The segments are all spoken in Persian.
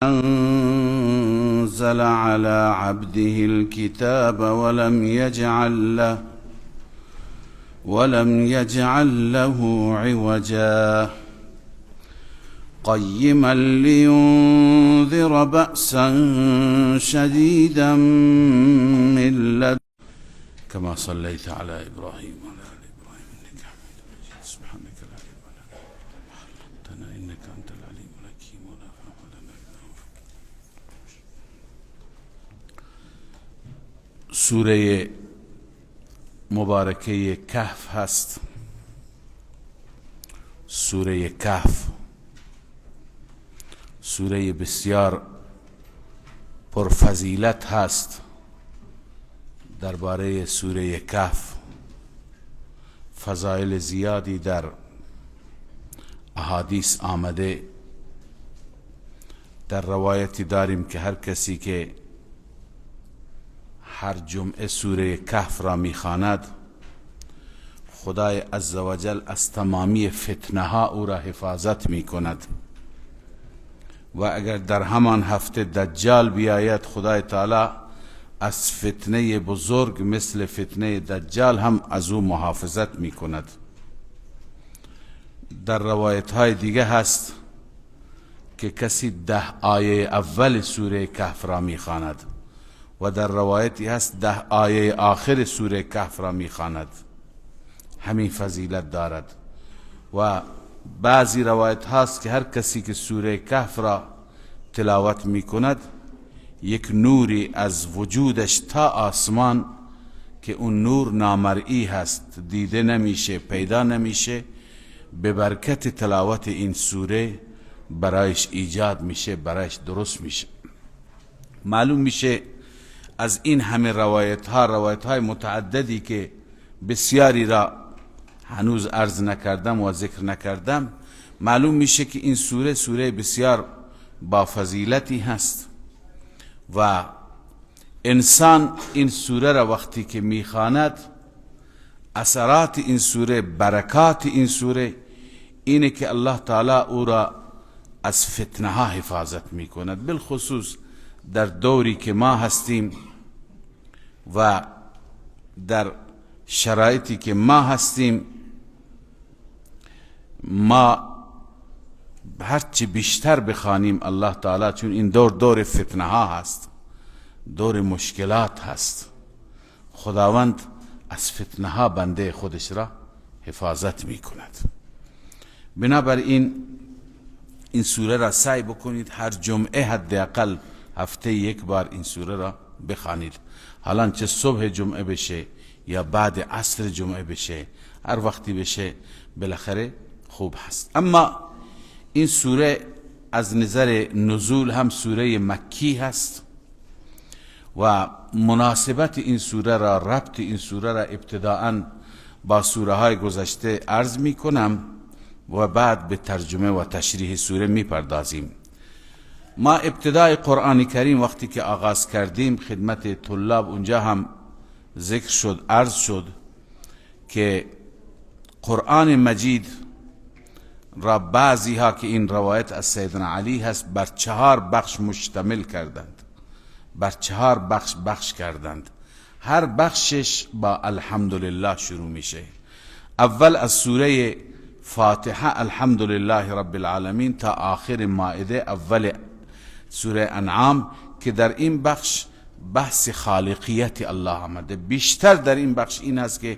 أنزل على عبده الكتاب ولم يجعل له عوجا قيما لينذر بأسا شديدا من لدن كما صليت على إبراهيم وعلى آل إبراهيم إنك حميد مجيد. سبحانك لا علم لنا إنك أنت العليم الحكيم. ولا فهم لنا. سوره مبارکه کهف هست. سوره کهف سوره بسیار پرفضیلت هست. درباره سوره کهف فضایل زیادی در احادیث آمده. در روایتی داریم که هر کسی که هر جمعه سوره کهف را میخواند، خدای عزوجل از تمامی فتنه ها او را حفاظت میکند و اگر در همان هفته دجال بیاید، خدای تعالی از فتنه بزرگ مثل فتنه دجال هم از او محافظت میکند. در روایت های دیگه هست که کسی 10 آیه اول سوره کهف را میخواند و در روایتی هست 10 آیه آخر سوره کهف را میخواند، همین فضیلت دارد. و بعضی روایت هست که هر کسی که سوره کهف را تلاوت میکند، یک نوری از وجودش تا آسمان که اون نور نامرئی هست، دیده نمیشه، پیدا نمیشه، به برکت تلاوت این سوره برایش ایجاد میشه، برایش درست میشه. معلوم میشه از این همه روایت ها، روایت های متعددی که بسیاری را هنوز عرض نکردم و ذکر نکردم، معلوم میشه که این سوره سوره بسیار با فضیلتی هست و انسان این سوره را وقتی که میخواند، اثرات این سوره، برکات این سوره اینه که الله تعالی او را از فتنه ها حفاظت میکند. بالخصوص در دوری که ما هستیم و در شرایطی که ما هستیم، ما هرچی بیشتر بخوانیم الله تعالی، چون این دور دور فتنه ها هست، دور مشکلات هست، خداوند از فتنه ها بنده خودش را حفاظت می کند. بنابراین این سوره را سعی بکنید هر جمعه حداقل هفته یک بار این سوره را بخوانید. حالا چه صبح جمعه بشه یا بعد عصر جمعه بشه، هر وقتی بشه بالاخره خوب هست. اما این سوره از نظر نزول هم سوره مکی هست و مناسبت این سوره را، ربط این سوره را ابتداعا با سوره های گذشته عرض می کنم و بعد به ترجمه و تشریح سوره می پردازیم. ما ابتدای قرآن کریم وقتی که آغاز کردیم خدمت طلاب اونجا هم ذکر شد، عرض شد که قرآن مجید را بعضی ها که این روایت از سیدنا علی هست بر 4 بخش مشتمل کردند، بر 4 بخش بخش کردند. هر بخشش با الحمدلله شروع میشه. اول از سوره فاتحه الحمدلله رب العالمین تا آخر مائده، اول سوره انعام، که در این بخش بحث خالقیت الله آمده. بیشتر در این بخش این هست که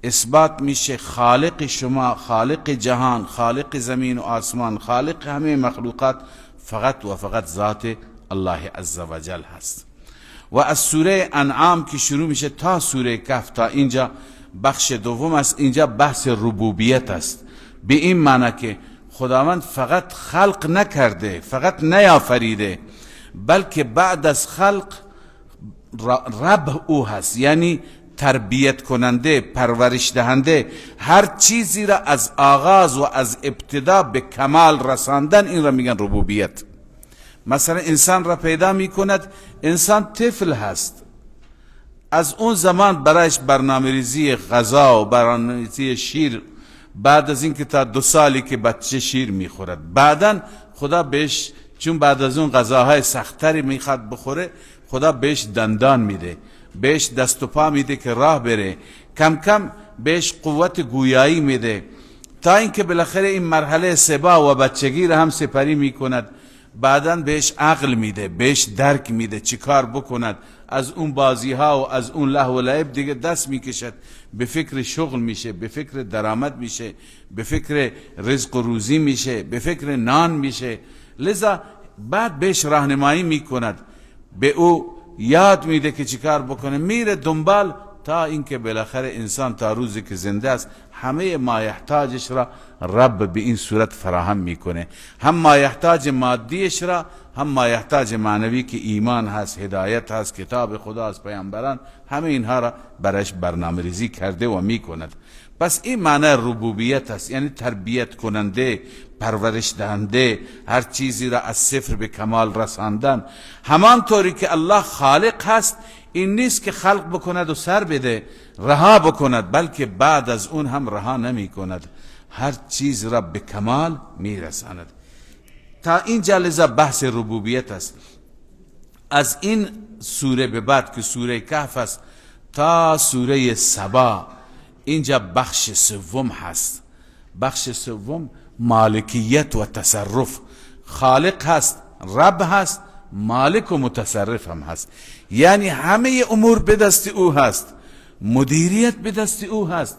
اثبات میشه خالق شما، خالق جهان، خالق زمین و آسمان، خالق همه مخلوقات فقط و فقط ذات الله عزوجل هست. و از سوره انعام که شروع میشه تا سوره کهف تا اینجا بخش دوم است. اینجا بحث ربوبیت است، به این معنی که خداوند فقط خلق نکرده، فقط نیافریده، بلکه بعد از خلق رب او هست، یعنی تربیت کننده، پرورش دهنده، هر چیزی را از آغاز و از ابتدا به کمال رساندن، این را میگن ربوبیت. مثلا انسان را پیدا میکند، انسان طفل هست، از اون زمان برایش برنامه ریزی غذا و برنامه ریزی شیر، بعد از اینکه تا 2 سالی که بچه شیر میخورد، بعدا خدا بهش چون بعد از اون غذاهای سختری میخواد بخوره، خدا بهش دندان میده، بهش دست و پا میده که راه بره، کم کم بهش قوت گویایی میده، تا اینکه بالاخره این مرحله سبا و بچگی را هم سپری میکند. بعدا بهش عقل میده، بهش درک میده چیکار بکند، از اون بازی ها و از اون لهو و لعب دیگه دست میکشد، به فکر شغل میشه، به فکر درآمد میشه، به فکر رزق و روزی میشه، به فکر نان میشه. لذا بعد بهش راهنمایی میکند، به او یاد میده که چیکار بکنه، میره دنبال، تا اینکه بالاخره انسان تا روزی که زنده است همه مایحتاجش را رب به این صورت فراهم میکنه، هم مایحتاج مادیش را، هم مایحتاج معنوی که ایمان هست، هدایت هست، کتاب خدا از پیامبران، همه اینها را برش برنامه ریزی کرده و میکند. پس این معنی ربوبیت است، یعنی تربیت کننده، پرورش دهنده، هر چیزی را از صفر به کمال رساندن. همانطوری که الله خالق هست، این نیست که خلق بکند و سر بده، رها بکند، بلکه بعد از اون هم رها نمی کند، هر چیز را به کمال می رساند. تا این جلسه بحث ربوبیت است. از این سوره به بعد که سوره کهف است تا سوره سبا، اینجا بخش سوم هست. بخش سوم مالکیت و تصرف. خالق هست، رب هست، مالک و متصرف هم هست، یعنی همه امور به دست او هست، مدیریت به دست او هست،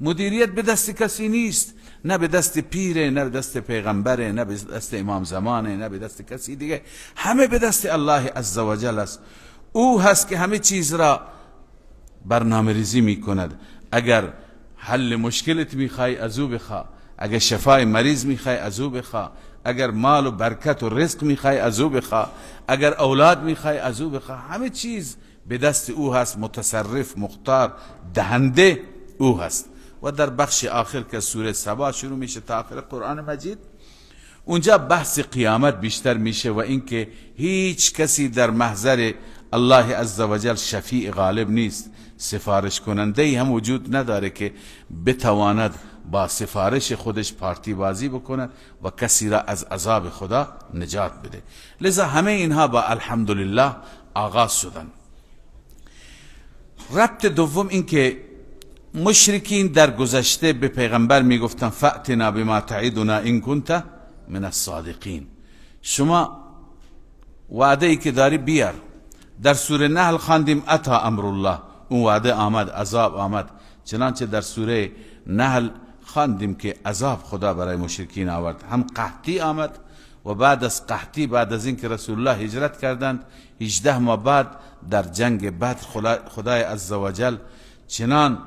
مدیریت به دست کسی نیست، نه به دست پیره، نه به دست پیغمبره، نه به دست امام زمانه، نه به دست کسی دیگه، همه به دست الله عزوجل است. او هست که همه چیز را برنامه ریزی می کند. اگر حل مشکلت میخوای از او بخوا، اگر شفای مریض میخوای از او بخوا، اگر مال و برکت و رزق میخوای از او بخوا، اگر اولاد میخوای از او بخوا، همه چیز به دست او هست، متصرف، مختار، دهنده او هست. و در بخش آخر که سوره سبا شروع میشه تا آخر قرآن مجید، اونجا بحث قیامت بیشتر میشه و اینکه هیچ کسی در محضر الله عزوجل شفیع غالب نیست، سفارش کننده هم وجود نداره که بتواند با سفارش خودش پارتی بازی بکند و کسی را از عذاب خدا نجات بده. لذا همه اینها با الحمدلله آغاز شدن. ربط دوم این که مشرکین در گذشته به پیغمبر میگفتن فأتنا بما تعدنا ان كنت من الصادقین، شما وعده ای که داری بیار. در سوره نحل خواندیم اتا امر الله، اون وعده آمد، عذاب آمد. چنانچه در سوره نحل خواندیم که عذاب خدا برای مشرکین آورد، هم قحطی آمد و بعد از قحطی، بعد از اینکه رسول الله هجرت کردند 18 ماه بعد در جنگ بدر خدای عزوجل چنان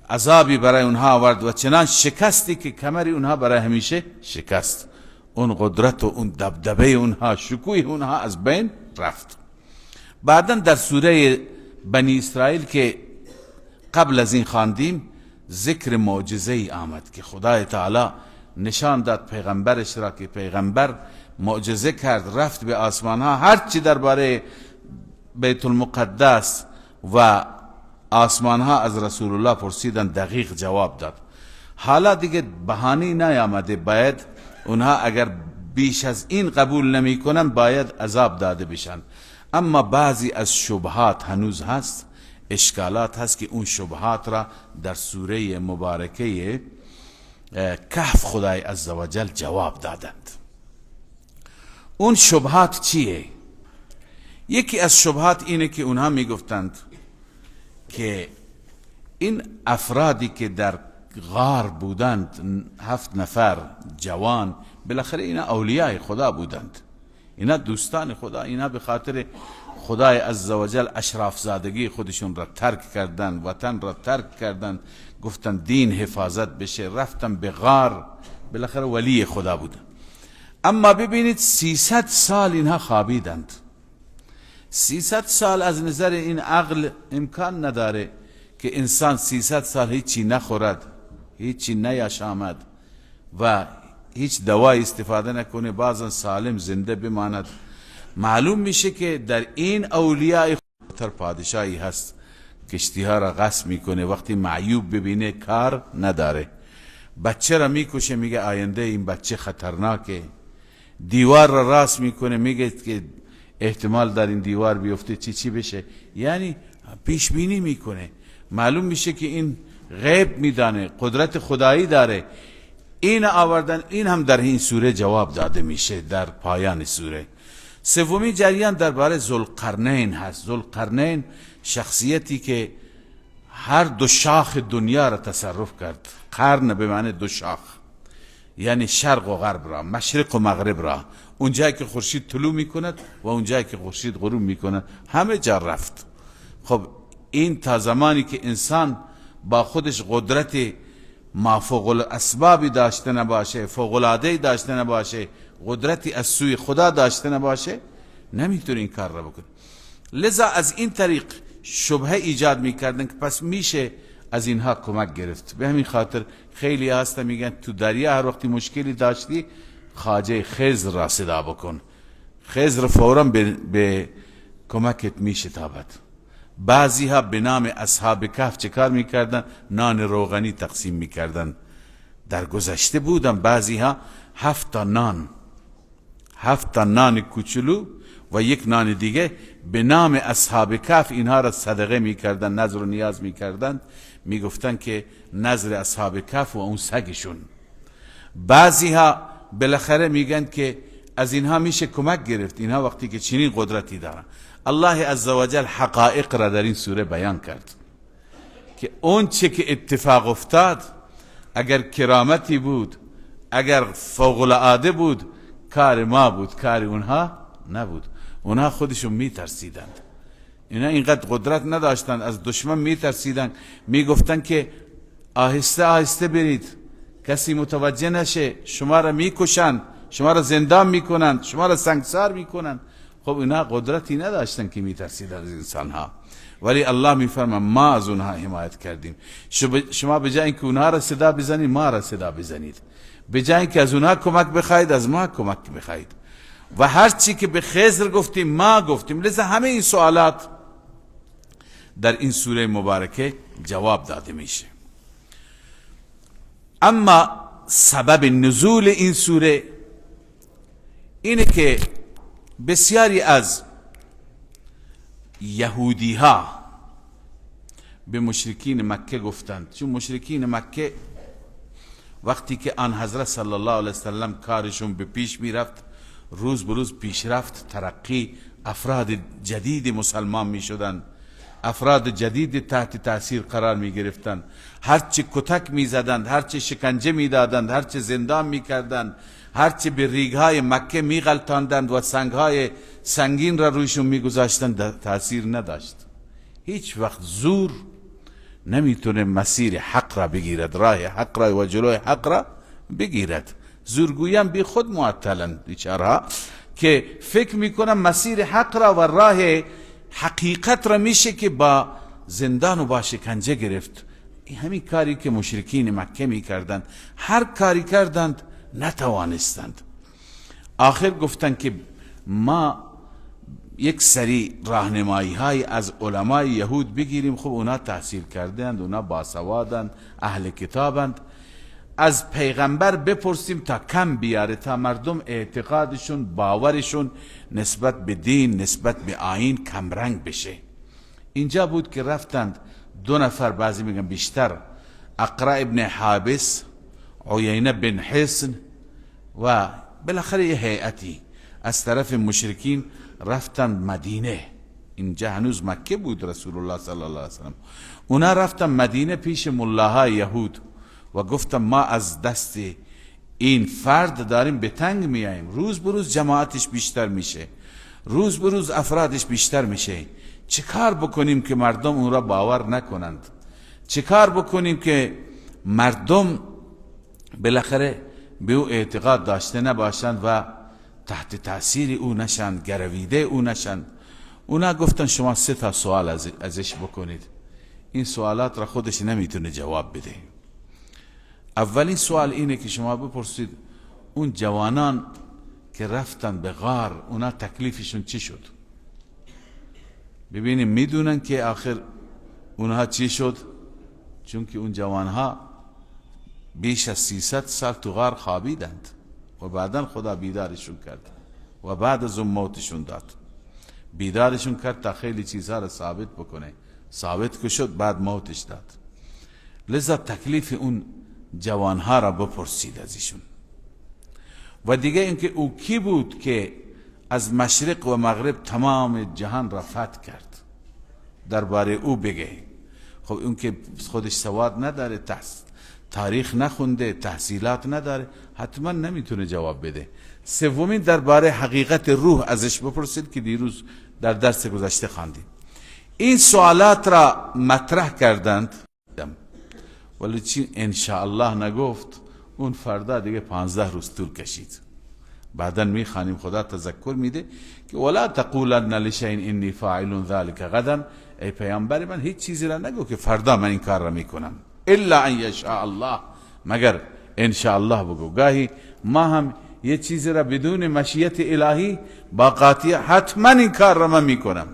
عذابی برای اونها آورد و چنان شکستی که کمر اونها برای همیشه شکست، اون قدرت و اون دبدبه اونها، شکوه اونها از بین رفت. بعدا در سوره بنی اسرائیل که قبل از این خواندیم ذکر معجزه ای آمد که خدای تعالی نشان داد پیغمبرش را که پیغمبر معجزه کرد، رفت به آسمان ها، هرچی درباره بیت المقدس و آسمان ها از رسول الله پرسیدن دقیق جواب داد. حالا دیگه بهانه نیامده، باید اونها اگر بیش از این قبول نمی کنن باید عذاب داده بشن. اما بعضی از شبهات هنوز هست، اشکالات هست که اون شبهات را در سوره مبارکه کهف خدای عزوجل جواب دادند. اون شبهات چیه؟ یکی از شبهات اینه که اونها میگفتند که این افرادی که در غار بودند، 7 نفر جوان، بالاخره اینا اولیاء خدا بودند، اینا دوستان خدا، اینا به خاطر خدای عزوجل اشراف زادگی خودشون را ترک کردن، وطن را ترک کردن، گفتن دین حفاظت بشه، رفتن به غار، بالاخره ولی خدا بودن. اما ببینید 300 سال اینها خوابیدند. 300 سال از نظر این عقل امکان نداره که انسان 300 سال هیچی نخورد، هیچی نیاشامد و هیچ دوایی استفاده نکنه، بازن سالم زنده بماند. معلوم میشه که در این اولیاء تر پادشاهی هست، کشتی ها را غصب میکنه، وقتی معیوب ببینه کار نداره، بچه را میکشه، میگه آینده این بچه خطرناکه، دیوار را راست میکنه، میگه که احتمال در این دیوار بیفته چی چی بشه، یعنی پیش بینی میکنه. معلوم میشه که این غیب میدانه، قدرت خدایی داره. این آوردن، این هم در این سوره جواب داده میشه در پایان سوره. سومین جریان درباره ذوالقرنین هست. ذوالقرنین شخصیتی که هر دو شاخ دنیا را تصرف کرد. قرن به معنی دو شاخ، یعنی شرق و غرب را، مشرق و مغرب را، اونجایی که خورشید طلوع میکند و اونجایی که خورشید غروب میکند، همه جا رفت. خب این تا زمانی که انسان با خودش قدرت مافوق الاسبابی داشته نباشه، فوق العاده داشته نباشه، قدرتی از سوی خدا داشته نباشه، نمیتونه این کار را بکنه. لذا از این طریق شبهه ایجاد میکردن که پس میشه از اینها کمک گرفت. به همین خاطر خیلی هستن میگن تو دریا هر وقتی مشکلی داشتی خواجه خضر را صدا بکن، خضر فورا به کمکت میشتابد. بعضی ها به نام اصحاب کهف چه کار میکردن؟ نان روغنی تقسیم میکردن. در گذشته بودن بعضی ها 7 تا نان، 7 تا نان کوچولو و یک نان دیگه به نام اصحاب کهف اینها را صدقه میکردن، نذر و نیاز میکردن، میگفتن که نذر اصحاب کهف و اون سگشون. بعضی ها بالاخره میگن که از اینها میشه کمک گرفت، اینها وقتی که چنین قدرتی دارن. الله عزوجل حقایق را در این سوره بیان کرد که اون چه که اتفاق افتاد، اگر کرامتی بود، اگر فوق العاده بود، کار ما بود، کار اونها نبود. اونها خودشون میترسیدند، اینا اینقدر قدرت نداشتند، از دشمن میترسیدند، میگفتند که آهسته آهسته برید، کسی متوجه نشه، شما را میکشند، شما را زندان میکنند، شما را سنگسار میکنند. خب اینا قدرتی نداشتن که میترسیدن از انسان ها، ولی الله میفرما ما از اونها حمایت کردیم. شما به جای اینکه اونها را صدا بزنید، ما را صدا بزنید. به جای اینکه از اونها کمک بخواید، از ما کمک بخواید. و هر چی که به خضر گفتیم ما گفتیم. لذا همه این سوالات در این سوره مبارکه جواب داده میشه. اما سبب نزول این سوره اینه که بسیاری از یهودی ها به مشرکین مکه گفتند، چون مشرکین مکه وقتی که آن حضرت صلی الله علیه وسلم کارشون به پیش میرفت، روز به روز پیشرفت، ترقی، افراد جدید مسلمان می شدند، افراد جدید تحت تاثیر قرار می گرفتند، هرچه کتک می زدند، هرچه شکنجه می دادند، هرچه زندان می کردند، هرچه به ریگهای مکه می غلطاندند و سنگهای سنگین را رویشون می گذاشتند، تاثیر نداشت. هیچ وقت زور نمیتونه مسیر حق را بگیرد، راه حق را و جلوی حق را بگیرد. زورگویان بی خود معطلند بیچارها که فکر میکنن مسیر حق را و راه حقیقت را میشه که با زندان و با شکنجه گرفت. همین کاری که مشرکین مکه میکردند، هر کاری کردند نتوانستند. آخر گفتند که ما یک سری راهنمایی های از علمای یهود بگیریم. خب اونا تحصیل کردند، اونا باسوادند، اهل کتابند، از پیغمبر بپرسیم تا کم بیاره، تا مردم اعتقادشون، باورشون نسبت به دین، نسبت به آیین کمرنگ بشه. اینجا بود که رفتند 2 نفر، بعضی میگن بیشتر، اقرع ابن حابس، عیینه بن حصن و بالاخره یه هیئتی از طرف مشرکین رفتند مدینه. اینجا هنوز مکه بود رسول الله صلی الله علیه وسلم. اونا رفتن مدینه پیش ملاهای یهود و گفتم ما از دست این فرد داریم به تنگ میاییم، روز به روز جماعتش بیشتر میشه، روز به روز افرادش بیشتر میشه، چه کار بکنیم که مردم اون را باور نکنند؟ چه کار بکنیم که مردم بالاخره به او اعتقاد داشته نباشند و تحت تاثیر او نشند، گرویده او نشند؟ اونا گفتن شما 3 تا سوال ازش بکنید. این سوالات را خودش نمیتونه جواب بده. اولین سوال اینه که شما بپرسید اون جوانان که رفتن به غار، اونا تکلیفشون چی شد؟ ببینیم میدونن که آخر اونها چی شد؟ چون که اون جوانها بیش از 300 سال تو غار خوابیدند، و بعدا خدا بیدارشون کرد و بعد از اون موتشون داد. بیدارشون کرد تا خیلی چیزها را ثابت بکنه، ثابت که شد بعد موتش داد. لذا تکلیف اون جوانها را بپرسید از ایشون. و دیگه اینکه او کی بود که از مشرق و مغرب تمام جهان را فتح کرد، درباره او بگه. خب اون که خودش سواد نداره، تاریخ نخونده، تحصیلات نداره، حتما نمیتونه جواب بده. سومین درباره حقیقت روح ازش بپرسید که دیروز در درس گذشته خواندیم. این سوالات را مطرح کردند، ولی چی انشاءالله نگفت، اون فردا دیگه 15 روز طول کشید. بعدا میخوانیم خدا تذکر میده که ولا تقولن لشیء انی فاعل ذلک غدا، ای پیامبر من هیچ چیزی را نگو که فردا من این کار را میکنم، الا ان یشاء الله، مگر انشاءالله بگو. گاهی ما هم یه چیزی را بدون مشیت الهی با قاطع حتما این کار را من میکنم،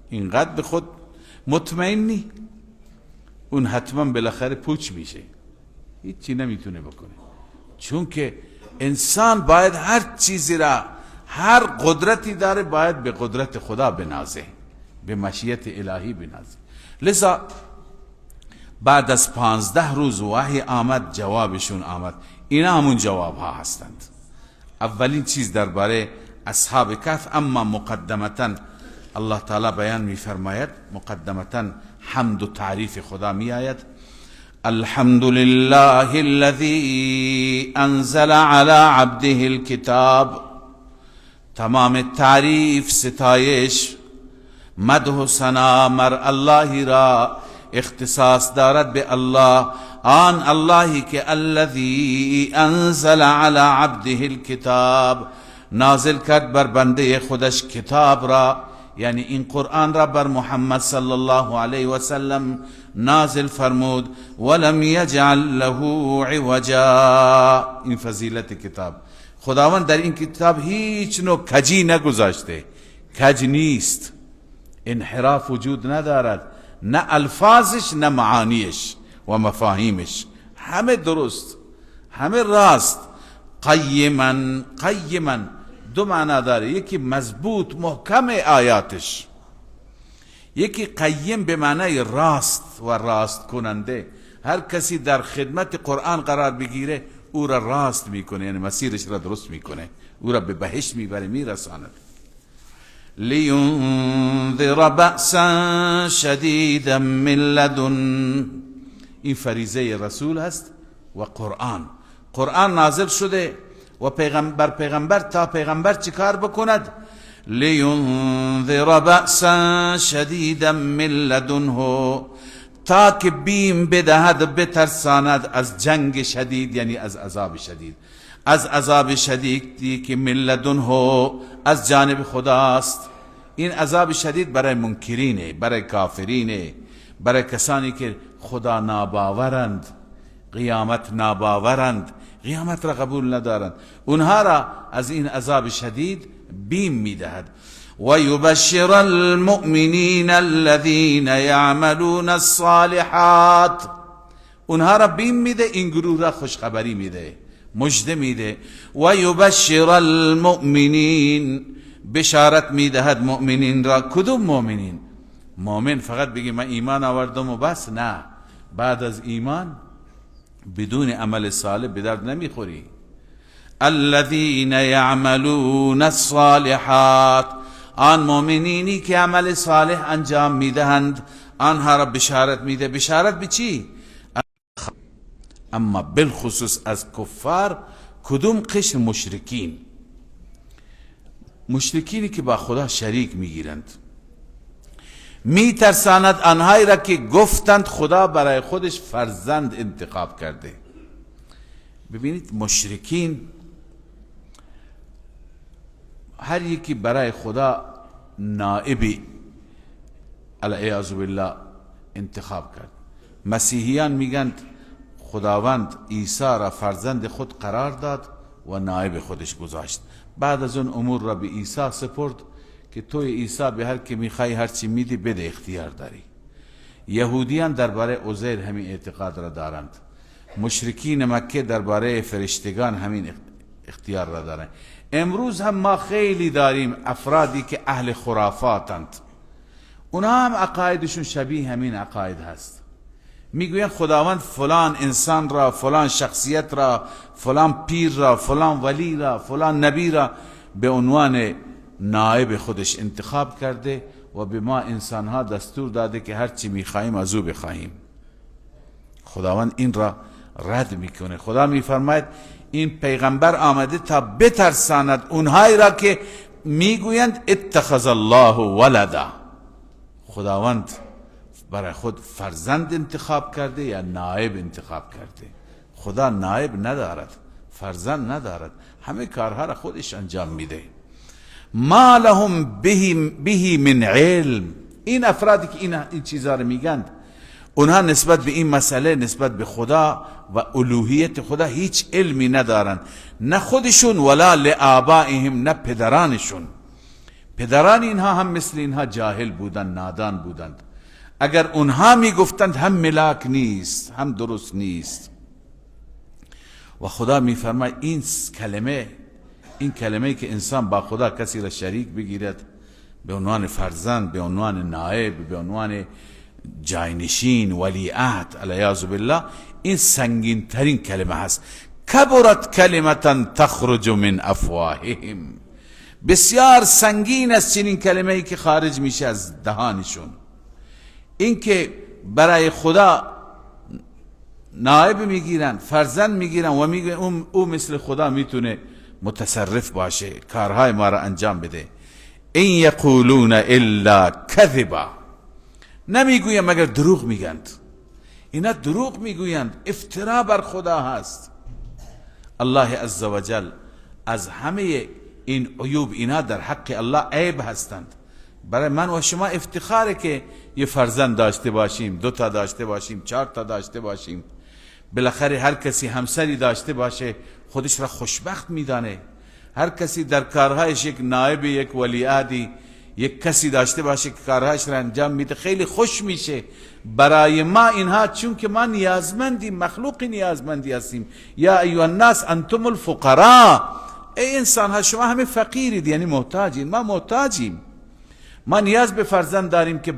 اینقدر به خود مطمئنی، اون حتما بالاخره پوچ میشه، هیچی نمیتونه بکنه. چون که انسان باید هر چیزی را، هر قدرتی داره، باید به قدرت خدا بنازه، به مشیت الهی بنازه. لذا بعد از 15 روز وحی آمد، جوابشون آمد. اینا همون جواب ها هستند. اولین چیز درباره اصحاب کهف. اما مقدمتا الله تعالی بیان میفرماید، مقدمتا حمد و تعریف خدا می آید. الحمد لله الذي انزل على عبده الكتاب. تمام تعریف، ستایش، مدح و ثنا مر الله را اختصاص دارد به الله، آن اللهی که الذي انزل على عبده الكتاب، نازل کرد بر بنده خودش کتاب را، یعنی این قرآن را بر محمد صلی الله علیه و سلم نازل فرمود. ولم یجعل له عوجا. این فضیلت کتاب، خداوند در این کتاب هیچ نوع کجی نگذاشته، کج نیست، انحراف وجود ندارد، نه الفاظش نه معانیش و مفاهیمش، همه درست، همه راست. قیما، قیما دو معنا داره، یکی مضبوط محکم آیاتش، یکی قیم به معنای راست و راست کننده. هر کسی در خدمت قرآن قرار بگیره او را راست میکنه، یعنی مسیرش را درست میکنه، او را به بهشت میبره، میرساند. لینذر بأسا شدیدا من لدن. این فریضه رسول هست و قرآن. قرآن نازل شده و پیغمبر پیغمبر تا پیغمبر چیکار بکند؟ لینذر بأسا شدیدا من لدنه، تا که بیم بدهد، بترساند از جنگ شدید، یعنی از عذاب شدید، از عذاب شدیدی که من لدنه، از جانب خداست. این عذاب شدید برای منکرینه، برای کافرینه، برای کسانی که خدا ناباورند، قیامت ناباورند، قیامت را قبول ندارند، اونها را از این عذاب شدید بیم میدهد. و یبشر المؤمنین الذین یعملون الصالحات. اونها را بیم میده، این گروه را خوشخبری میده، مژده میده. و یبشر المؤمنین، بشارت میدهد مؤمنین را. کدوم مؤمنین؟ مؤمن فقط بگی من ایمان آوردم و بس، نه، بعد از ایمان بدون عمل صالح به درد نمیخوری. الذین یعملون الصالحات، آن مؤمنینی که عمل صالح انجام میدهند، آنها را بشارت میده. بشارت به چی؟ اما بالخصوص از کفار، کدوم قشر؟ مشرکین، مشرکینی که با خدا شریک میگیرند. میترساند آنهایی را که گفتند خدا برای خودش فرزند انتخاب کرده. ببینید مشرکین هر یکی برای خدا نائبی العیاذ بالله انتخاب کرد. مسیحیان میگن خداوند عیسی را فرزند خود قرار داد و نائب خودش گذاشت، بعد از اون امور را به عیسی سپرد که توی عیسی به هر که میخوای هر چی میدی بده، اختیار داری. یهودیان درباره عزیر همین اعتقاد را دارند، مشرکین مکه درباره فرشتگان همین اختیار را دارند. امروز هم ما خیلی داریم افرادی که اهل خرافاتند، اونها هم عقایدشون شبیه همین عقاید هست. میگوین خداوند فلان انسان را، فلان شخصیت را، فلان پیر را، فلان ولی را، فلان نبی را به عنوان نائب خودش انتخاب کرده و به ما انسانها دستور داده که هر چی میخواهیم از او بخواهیم. خداوند این را رد میکنه. خدا میفرماید این پیغمبر آمده تا بترساند اونهایی را که میگویند اتخذ الله ولدا، خداوند برای خود فرزند انتخاب کرده یا نائب انتخاب کرده. خدا نائب ندارد، فرزند ندارد، همه کارها را خودش انجام میده. ما لهم به من علم، این افرادی که این چیزها رو میگند، اونها نسبت به این مسئله، نسبت به خدا و الوهیت خدا هیچ علمی ندارند، نه خودشون ولا لآبائهم، نه پدرانشون. پدران اینها هم مثل اینها جاهل بودند، نادان بودند. اگر اونها میگفتند هم ملاک نیست، هم درست نیست. و خدا میفرماید این کلمه، این کلمه که انسان با خدا کسی را شریک بگیرد به عنوان فرزند، به عنوان نائب، به عنوان جاینشین، ولیعهد، علیاذ بالله، این سنگین ترین کلمه هست. کبرت کلمة تخرج من افواههم، بسیار سنگین است چنین کلمه ای که خارج میشه از دهانشون. این که برای خدا نائب میگیرن، فرزند میگیرن و میگن او مثل خدا میتونه متصرف باشه، کارهای ما را انجام بده. این یقولون الا کذبا، نمیگویم مگر دروغ میگند. اینا دروغ میگویند، افترا بر خدا هست. الله عزوجل از همه این عیوب، اینا در حق الله عیب هستند. برای من و شما افتخاره که یه فرزند داشته باشیم، 2 تا داشته باشیم، 4 تا داشته باشیم. بالاخره هر کسی همسری داشته باشه خودش را خوشبخت میدانه. هر کسی در کارهایش یک نائب، یک ولیعهدی، یک کسی داشته باشه که کارهایش را انجام میده، خیلی خوش میشه. برای ما اینها، چون که ما نیازمندیم، مخلوق نیازمندی هستیم. یا ایها الناس انتم الفقراء، ای انسان ها شما همه فقیرید، یعنی محتاجین. ما محتاجیم، ما نیاز به فرزند داریم که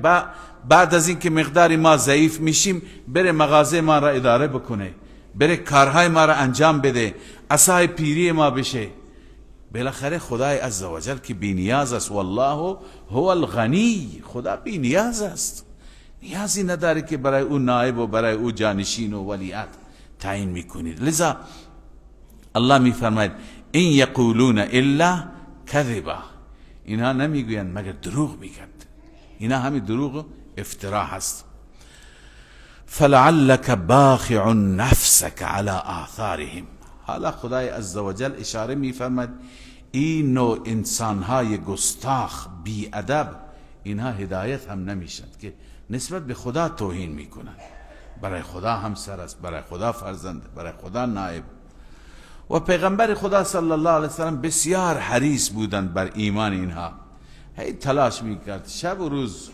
بعد از اینکه مقداری ما ضعیف میشیم بره مغازه ما را اداره بکنه، بره کارهای ما را انجام بده، عصای پیری ما بشه. بالاخره خدای عزوجل که بی نیاز است، والله هو الغنی، خدا بی نیاز است، نیازی نداره که برای او نائب و برای او جانشین و ولیعهد تعیین میکنید. لذا الله میفرماید این یقولون الا کذبا، اینها نمیگویند مگر دروغ میگند. اینها همین دروغ و افترا هست. فلعلک باخع نفسک علی آثارهم، حالا خدای عزوجل اشاره میفرماید این نوع انسانهای گستاخ، بی ادب، اینها هدایت هم نمیشند که نسبت به خدا توهین میکنند. برای خدا همسر است، برای خدا فرزند، برای خدا نائب. و پیغمبر خدا صلی الله علیه وسلم بسیار حریص بودند بر ایمان اینها، هی تلاش میکرد، شب و روز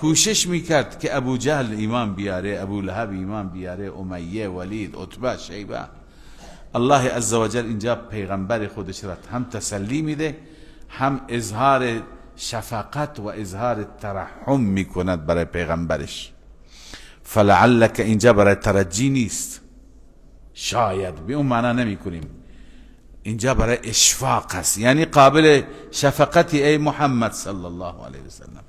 کوشش میکرد که ابو جهل ایمان بیاره، ابو لهب ایمان بیاره، امیه، ولید، عتبه، شیبه. الله عزوجل اینجا پیغمبر خودش را هم تسلی میده، هم اظهار شفقت و اظهار ترحم میکند برای پیغمبرش. فلعلک اینجا برای ترجی نیست، شاید به اون معنا نمی کنیم، اینجا برای اشفاق است، یعنی قابل شفقتی ای محمد صلی الله علیه وسلم،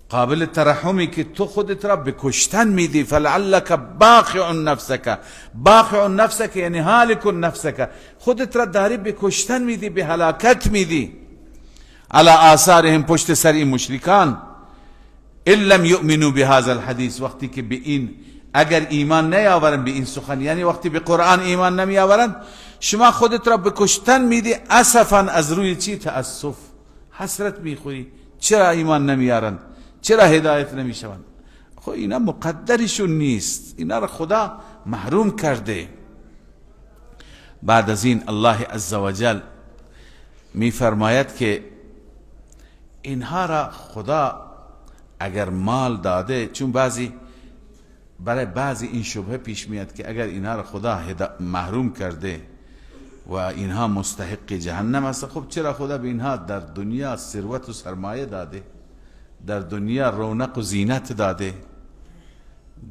قابل ترحمی که تو خودت را به کشتن میدی. فلعلک باخع نفسک، باخع نفسک یعنی هالک نفسک، خودت را داری به کشتن میدی، به هلاکت میدی. علی آثارهم، پشت سر این مشرکان، ان لم یؤمنوا بهذا الحدیث، وقتی که به این اگر ایمان نیاورن به این سخن، یعنی وقتی به قرآن ایمان نمیآورند، شما خودت را به کشتن میدی. اسفا، از روی چی؟ تأسف، حسرت میخوری، چرا ایمان نمیارند، چرا هدایت نمیشوند؟ خب اینا مقدرشون نیست، اینا را خدا محروم کرده. بعد از این الله عزوجل میفرماید که اینها را خدا اگر مال داده، چون بعضی برای بعضی این شبهه پیش میاد که اگر اینها را خدا محروم کرده، و اینها مستحق جهنم هستند. خب چرا خدا به اینها در دنیا ثروت و سرمایه داده، در دنیا رونق و زینت داده،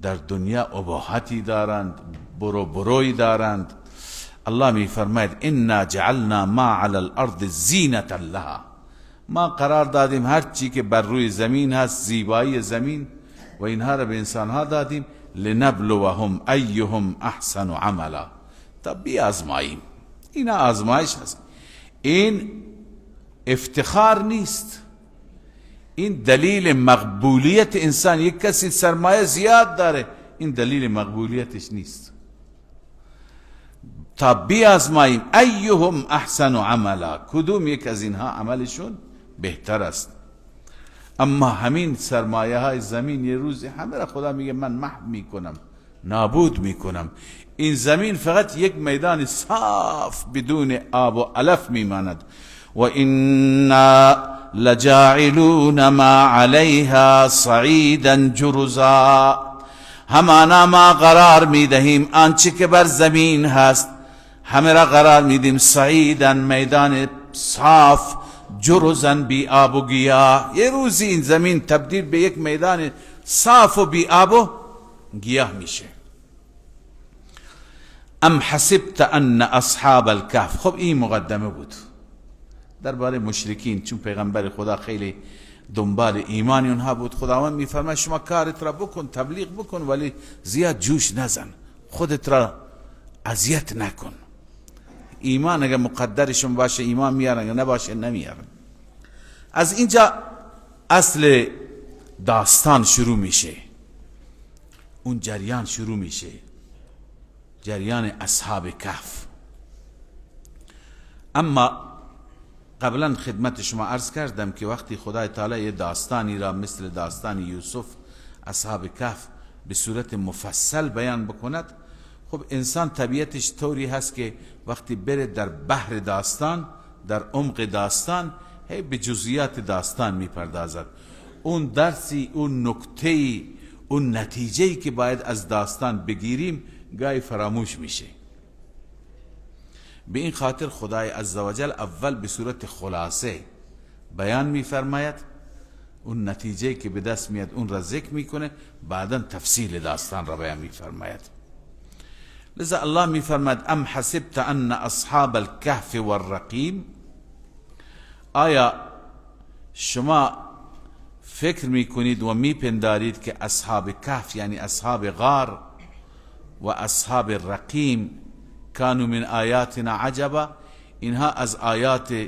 در دنیا اباحتی دارند، برو بروی دارند؟ الله می فرماید انا جعلنا ما علی الارض زینة لها، ما قرار دادیم هر چی که بر روی زمین هست، زیبایی زمین، و اینها را به انسانها دادیم، لنبلوهم ایهم احسن عملا، تا بیازماییم. اینا آزمایش هست، این افتخار نیست، این دلیل مقبولیت انسان. یک کسی سرمایه زیاد داره، این دلیل مقبولیتش نیست. تا بیازماییم ایهم احسن عملا، کدوم یک از اینها عملشون بهتر است. اما همین سرمایه های زمین یه روزی همه را خدا میگه من محو میکنم، نابود میکنم. این زمین فقط یک میدان صاف بدون آب و علف میماند. و انا لجاعلون ما علیها صعیدا جرزا، همانا ما قرار میدهیم آنچه که بر زمین هست همه را قرار میدیم، صعیدا میدان صاف، جرزا بی آب و گیاه. یه روزی این زمین تبدیل به یک میدان صاف و بی آب و گیاه میشه. ام حسبت ان اصحاب الکهف. خب این مقدمه بود درباره مشرکین، چون پیغمبر خدا خیلی دنبال ایمان اونها بود. خداوند میفرماید شما کارت را بکن، تبلیغ بکن، ولی زیاد جوش نزن، خودت را اذیت نکن. ایمان اگه مقدرشون باشه ایمان میارن، اگه نباشه نمیارن. از اینجا اصل داستان شروع میشه، اون جریان شروع میشه، جریان اصحاب کهف. اما قبلا خدمت شما عرض کردم که وقتی خدای تعالی یه داستانی را مثل داستان یوسف اصحاب کهف به صورت مفصل بیان بکند، خب انسان طبیعتش طوری هست که وقتی بره در بحر داستان، در عمق داستان، هی به جزئیات داستان میپردازد. اون درسی، اون نکته‌ای، اون نتیجه‌ای که باید از داستان بگیریم گاهی فراموش میشه. به این خاطر خدای عزوجل اول به صورت خلاصه بیان میفرماید، اون نتیجه که به دست میاد اون را ذکر میکنه، بعدا تفصیل داستان را بیان میفرماید. لذا الله میفرماید ام حسبت ان اصحاب الکهف والرقیم، آیا شما فکر میکنید و میپندارید که اصحاب کهف یعنی اصحاب غار و اصحاب رقیم کانوا من آیاتنا عجبا، اینها از آیات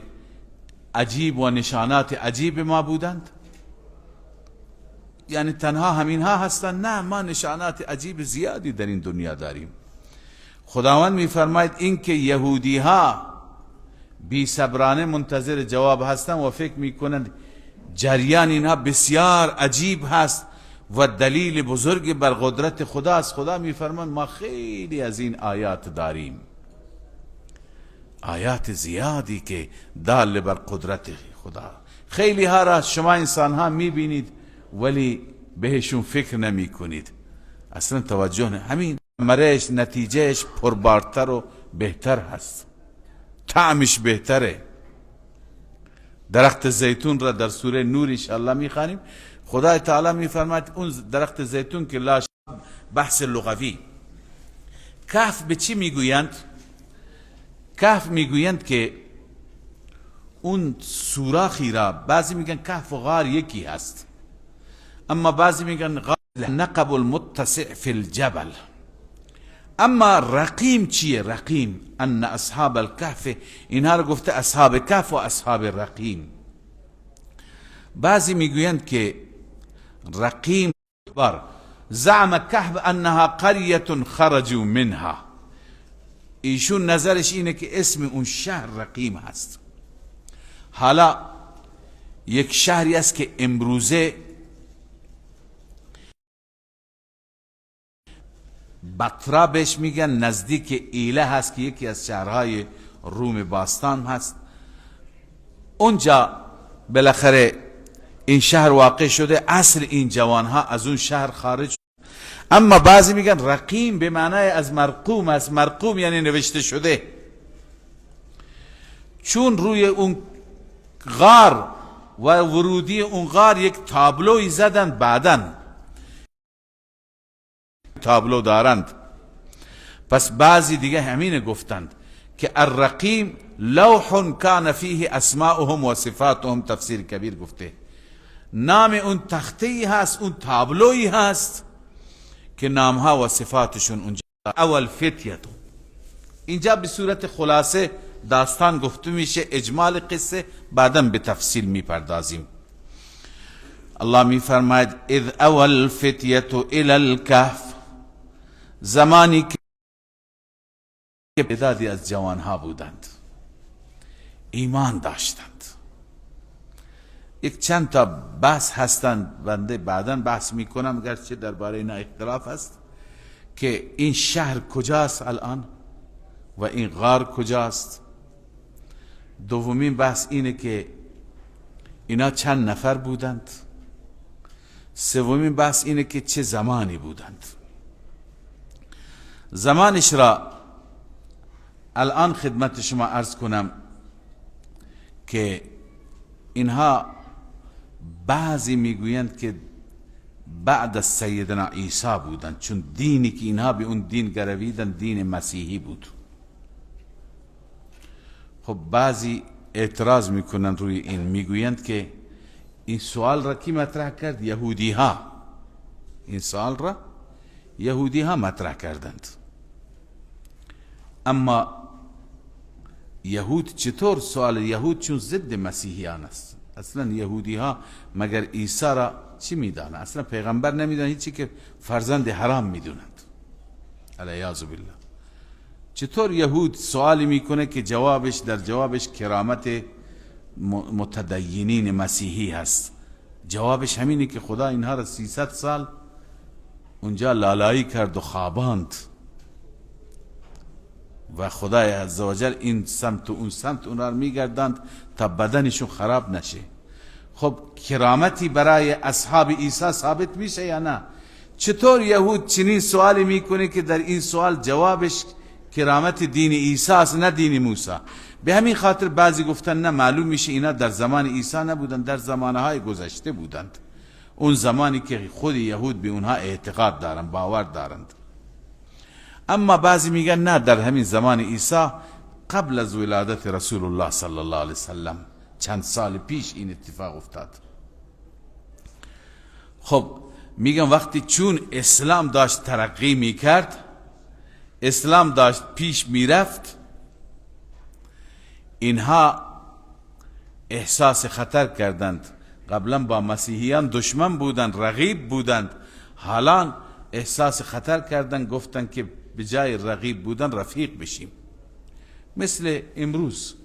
عجیب و نشانات عجیب ما بودند؟ یعنی تنها همینها هستند؟ نه، ما نشانات عجیب زیادی در این دنیا داریم. خداوند میفرماید این که یهودی ها بی صبرانه منتظر جواب هستند و فکر میکنند جریان اینها بسیار عجیب هست و دلیل بزرگ بر قدرت خدا است، خدا میفرماید ما خیلی از این آیات داریم، آیات زیادی که دال بر قدرت خدا. خیلی ها را شما انسان ها میبینید ولی بهشون فکر نمی کنید، اصلا توجه نه. همین مرش نتیجهش پربارتر و بهتر هست، طعمش بهتره. درخت زیتون را در سوره نور انشاءالله میخوانیم. خدای تعالی میفرماید اون درخت زیتون که لا بحث لغوی، کهف به چی میگویند؟ کهف میگویند که اون سوراخی را، بعضی میگن کهف و غار یکی هست، اما بعضی میگن غار نقب المتسع فی الجبل. اما رقیم چیه؟ رقیم ان اصحاب الکهف، اینها رو گفته اصحاب کهف و اصحاب رقیم. بعضی میگویند که رقیم بر زعم کهف انها قریه خرجوا منها، ایشون نظرش اینه که اسم اون شهر رقیم هست. حالا یک شهری است که امروزه بطرا بهش میگن، نزدیک ایله هست که یکی از شهرهای روم باستان هست. اونجا بالاخره این شهر واقع شده، اصل این جوانها از اون شهر خارج شد. اما بعضی میگن رقیم به معنای از مرقوم است، مرقوم یعنی نوشته شده. چون روی اون غار و ورودی اون غار یک تابلوی زدن، بعداً تابلو دارند. پس بعضی دیگه همین گفتند که الرقیم لوح کان فیه اسماؤهم و صفاتهم، تفسیر کبیر گفته نام اون تخته هست، اون تابلوی هست که نامها و صفاتشون اونجا. اول فتیه اینجا به صورت خلاصه داستان گفته میشه، اجمال قصه، بعدا به تفصیل میپردازیم. الله میفرماید اذ اوى الفتیه الی الکهف، زمانی که تعدادی از جوانها بودند، ایمان داشتند. یک چند تا بحث هستند، بنده بعدا بحث میکنم، گرچه درباره اینا اختلاف هست که این شهر کجاست الان و این غار کجاست. دومین بحث اینه که اینا چند نفر بودند. سومین بحث اینه که چه زمانی بودند. زمانش را الان خدمت شما عرض کنم که اینها بعضی میگویند که بعد از سیدنا عیسی بودند، چون دینی که اینها به اون دین گرویدند دین مسیحی بود. خب بعضی اعتراض میکنند روی این، میگویند که این سوال را کی مطرح کرد؟ یهودی ها. این سوال را یهودی ها مطرح کردند. اما یهود چطور سوال؟ یهود چون ضد مسیحیان است، اصلا یهودی ها مگر عیسی را چی میدانند؟ اصلا پیغمبر نمیدانند، هیچی که فرزند حرام میدونند، علیاذ بالله. چطور یهود سوالی میکنه که جوابش در جوابش کرامت متدینین مسیحی هست؟ جوابش همینه که خدا اینها را 300 سال اونجا لالایی کرد و خواباند و خدای عزوجل این سمت و اون سمت اونها را میگردند تا بدنشون خراب نشه. خب کرامتی برای اصحاب عیسی ثابت میشه یا نه؟ چطور یهود چنین سوالی میکنه که در این سوال جوابش کرامت دین عیسی است نه دین موسی؟ به همین خاطر بعضی گفتن نه، معلوم میشه اینا در زمان عیسی نبودند، در زمانهای گذشته بودند، اون زمانی که خود یهود به اونها اعتقاد دارند، باور دارند. اما بعضی میگن نه، در همین زمان عیسی قبل از ولادت رسول الله صلی الله علیه وسلم چند سال پیش این اتفاق افتاد. خب میگن وقتی چون اسلام داشت ترقی میکرد، اسلام داشت پیش میرفت، اینها احساس خطر کردند. قبلا با مسیحیان دشمن بودند، رقیب بودند، حالا احساس خطر کردند، گفتند که به جای رقیب بودن رفیق بشیم. مثل امروز،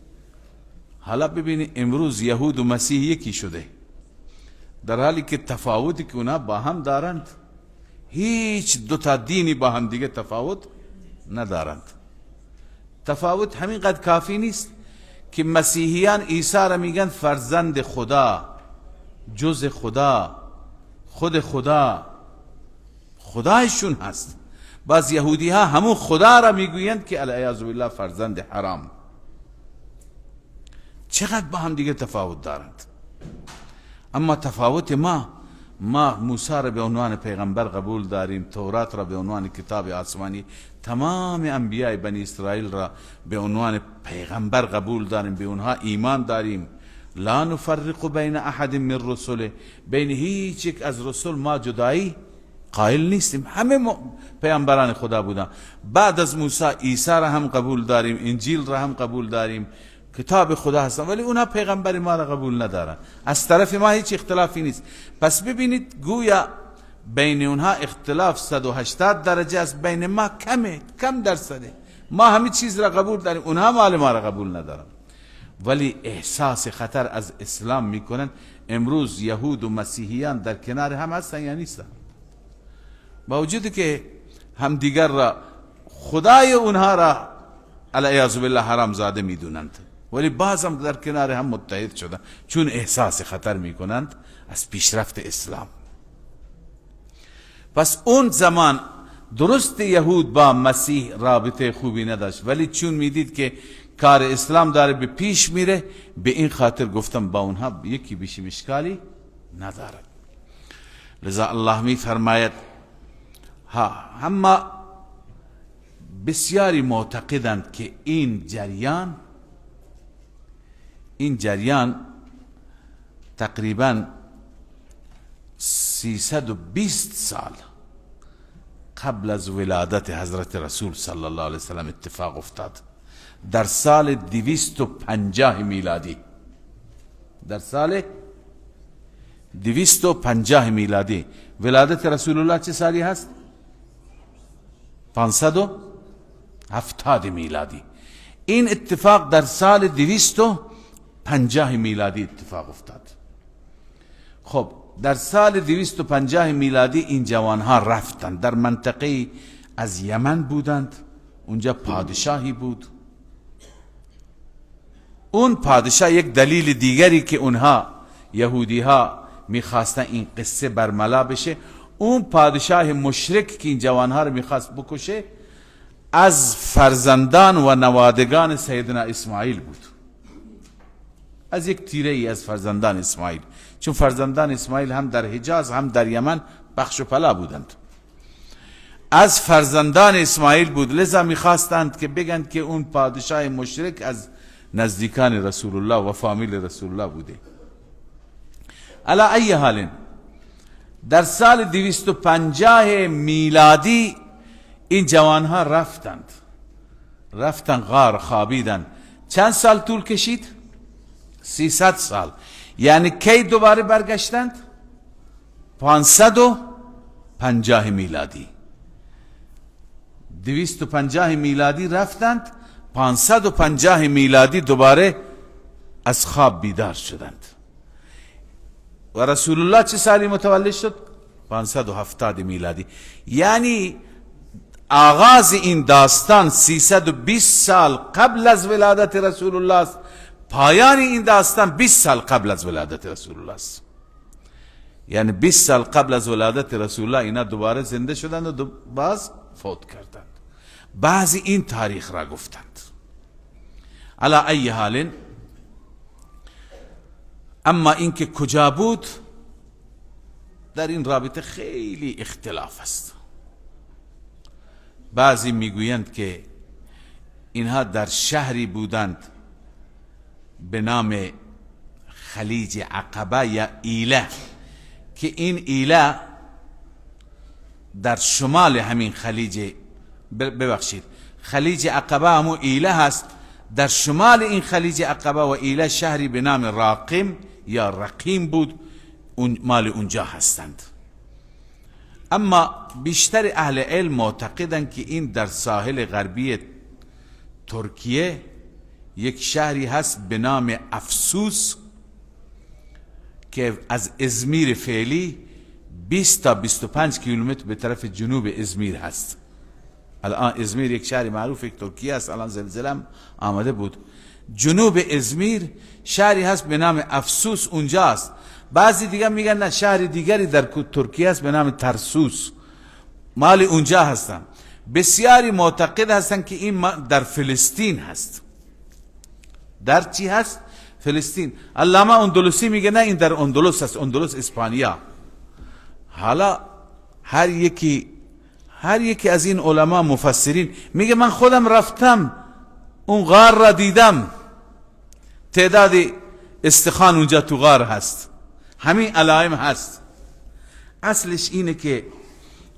حالا ببینید امروز یهود و مسیح یکی شده، در حالی که تفاوتی که اونا با هم دارند هیچ دو تا دینی با هم دیگه تفاوت ندارند. تفاوت همینقدر کافی نیست که مسیحیان عیسی را میگن فرزند خدا، جز خدا، خود خدا، خدایشون هست. بعض یهودی ها همون خدا را میگویند که العیاذ بالله فرزند حرام. چقدر با هم دیگه تفاوت دارند. اما تفاوت ما موسی را به عنوان پیغمبر قبول داریم، تورات را به عنوان کتاب آسمانی، تمام انبیاء بنی اسرائیل را به عنوان پیغمبر قبول داریم، به اونها ایمان داریم. لا نفرق بین احد من رسله، بین هیچ یک از رسول ما جدایی قائل نیستیم، همه پیامبران خدا بودن. بعد از موسی عیسی را هم قبول داریم، انجیل را هم قبول داریم، کتاب خدا هستن، ولی اونها پیغمبر ما را قبول ندارن. از طرف ما هیچ اختلافی نیست. پس ببینید گویا بین اونها اختلاف 180 درجه است، بین ما کمه، کم درصده. ما همه چیز را قبول داریم، اونها مال ما را قبول ندارن، ولی احساس خطر از اسلام میکنن. امروز یهود و مسیحیان در کنار هم هستن یا نیستن؟ با وجود که همدیگر را خدای اونها را العیاذ بالله حرام زاده میدونند، ولی بازم در کنار هم متحد شدن، چون احساس خطر میکنند از پیشرفت اسلام. پس اون زمان درست یهود با مسیح رابطه خوبی نداشت، ولی چون میدید که کار اسلام داره به پیش میره. به این خاطر گفتم با اونها یکی بشیم اشکالی ندارد. لذا الله می فرماید ها، اما بسیاری معتقدند که این جریان تقریبا 320 سال قبل از ولادت حضرت رسول صلی الله علیه وسلم اتفاق افتاد، در سال 250 میلادی. در سال 250 میلادی. ولادت رسول الله چه سالی هست؟ 570 میلادی. این اتفاق در سال 250 میلادی اتفاق افتاد. خب در سال 250 میلادی این جوانها رفتند، در منطقه از یمن بودند، اونجا پادشاهی بود. اون پادشاه یک دلیل دیگری که اونها یهودی ها میخواستن این قصه برملا بشه، اون پادشاه مشرک که این جوانها رو میخواست بکشه از فرزندان و نوادگان سیدنا اسماعیل بود، از یک تیره ای از فرزندان اسماعیل، چون فرزندان اسماعیل هم در حجاز هم در یمن بخش و پلا بودند، از فرزندان اسماعیل بود. لذا میخواستند که بگن که اون پادشاه مشرک از نزدیکان رسول الله و فامیل رسول الله بوده. علی ای حال در سال 250 میلادی این جوانها رفتند غار، خوابیدند. چند سال طول کشید؟ 300 سال. یعنی کی دوباره برگشتند؟ 550 میلادی. 250 میلادی رفتند، 550 میلادی دوباره از خواب بیدار شدند. و رسول الله چه سالی متولد شد؟ 570 میلادی. یعنی آغاز این داستان 320 سال قبل از ولادت رسول الله است، پایان این داستان 20 سال قبل از ولادت رسول الله است. یعنی 20 سال قبل از ولادت رسول الله اینا دوباره زنده شدند و باز فوت کردند. بعضی این تاریخ را گفتند. علی ای حال، اما اینکه کجا بود در این رابطه خیلی اختلاف است. بعضی میگویند که اینها در شهری بودند به نام خلیج عقبه یا ایله، که این ایله در شمال همین خلیج، ببخشید خلیج عقبه همون ایله هست، در شمال این خلیج عقبه و ایله شهری به نام راقم یا رقیم بود، اون مال اونجا هستند. اما بیشتر اهل علم معتقدند که این در ساحل غربی ترکیه یک شهری هست به نام افسوس که از ازمیر فعلی 20 تا 25 کیلومتر به طرف جنوب ازمیر هست. الان ازمیر یک شهر معروف یک ترکیه است، الان زلزله آمده بود. جنوب ازمیر شهری هست به نام افسوس، اونجا است. بعضی دیگه میگن نه، شهر دیگری در ترکیه است به نام ترسوس، مال اونجا هستن. بسیاری معتقد هستن که این در فلسطین هست. در چی هست؟ فلسطین. علامه اندلسی میگه نه، این در اندلس هست، اندلس اسپانیا. حالا هر یکی از این علما مفسرین میگه من خودم رفتم اون غار را دیدم، تعداد استخوان اونجا تو غار هست، همین علائم هست. اصلش اینه که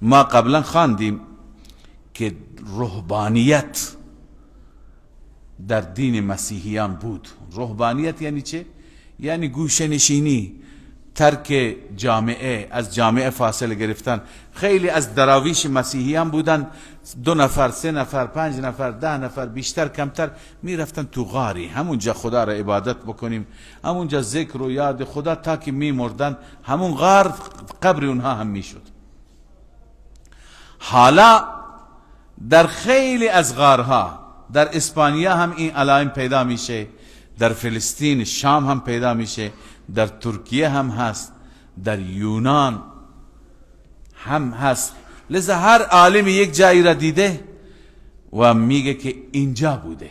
ما قبلا خواندیم که رهبانیت در دین مسیحیان بود. رهبانیت یعنی چه؟ یعنی گوشه نشینی، ترک جامعه، از جامعه فاصله گرفتن. خیلی از دراویش مسیحیان بودن، 2 نفر، 3 نفر، 5 نفر، 10 نفر، بیشتر کمتر میرفتن تو غاری، همونجا خدا را عبادت بکنیم، همونجا ذکر و یاد خدا تا که میمردن، همون غار قبر اونها هم میشد. حالا در خیلی از غارها در اسپانیا هم این علائم پیدا میشه، در فلسطین شام هم پیدا میشه، در ترکیه هم هست، در یونان هم هست. لذا هر عالم یک جایی را دیده و میگه که اینجا بوده.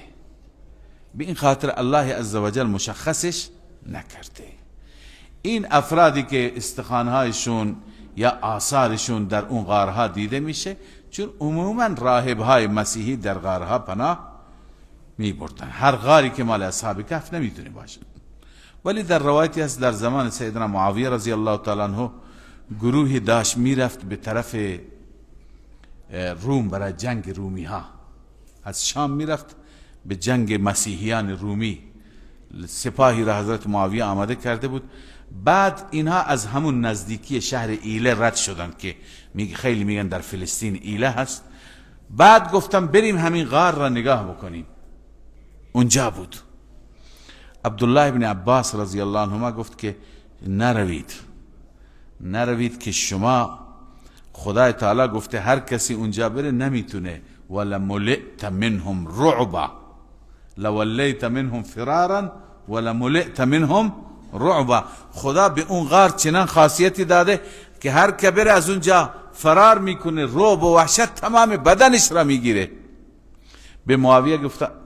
به این خاطر الله عزوجل مشخصش نکرده. این افرادی که استخوانهایشون یا آثارشون در اون غارها دیده میشه، چون عموما راهبهای مسیحی در غارها پناه می بردن، هر غاری که مال اصحاب کهف نمیتونه باشه. ولی در روایتی هست در زمان سیدنا معاویه رضی الله تعالی عنه گروهی داشت میرفت به طرف روم برای جنگ رومی ها، از شام میرفت به جنگ مسیحیان رومی، سپاهی را حضرت معاویه آماده کرده بود. بعد اینها از همون نزدیکی شهر ایله رد شدند که خیلی میگن در فلسطین ایله هست. بعد گفتم بریم همین غار را نگاه بکنیم، اونجا بود. عبدالله ابن عباس رضی الله عنهما گفت که نروید، نروید که شما خدای تعالی گفته هر کسی اونجا بره نمیتونه، ولملئت منهم رعبا لولیت منهم فرارا ولملئت منهم رعبا. خدا به اون غار چنان خاصیتی داده که هر که بره از اونجا فرار میکنه، رعب و وحشت تمام بدنش را میگیره. به معاویه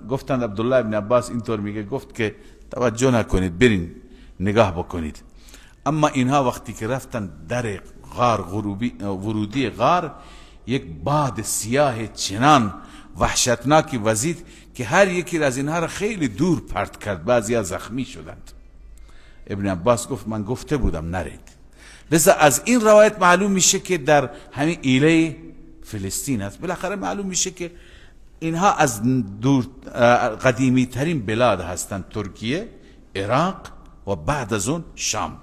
گفتند، عبدالله ابن عباس اینطور میگه، گفت که توجه نکنید، برین نگاه بکنید. اما اینها وقتی که رفتن در غار، ورودی غار، یک باد سیاه چنان وحشتناکی وزید که هر یکی از اینها را خیلی دور پرت کرد، بعضی زخمی شدند. ابن عباس گفت من گفته بودم نرید. لذا از این روایت معلوم میشه که در همین ایله فلسطین است. بالاخره معلوم میشه که اینها از دور قدیمی ترین بلاد هستند، ترکیه، عراق و بعد از اون شام.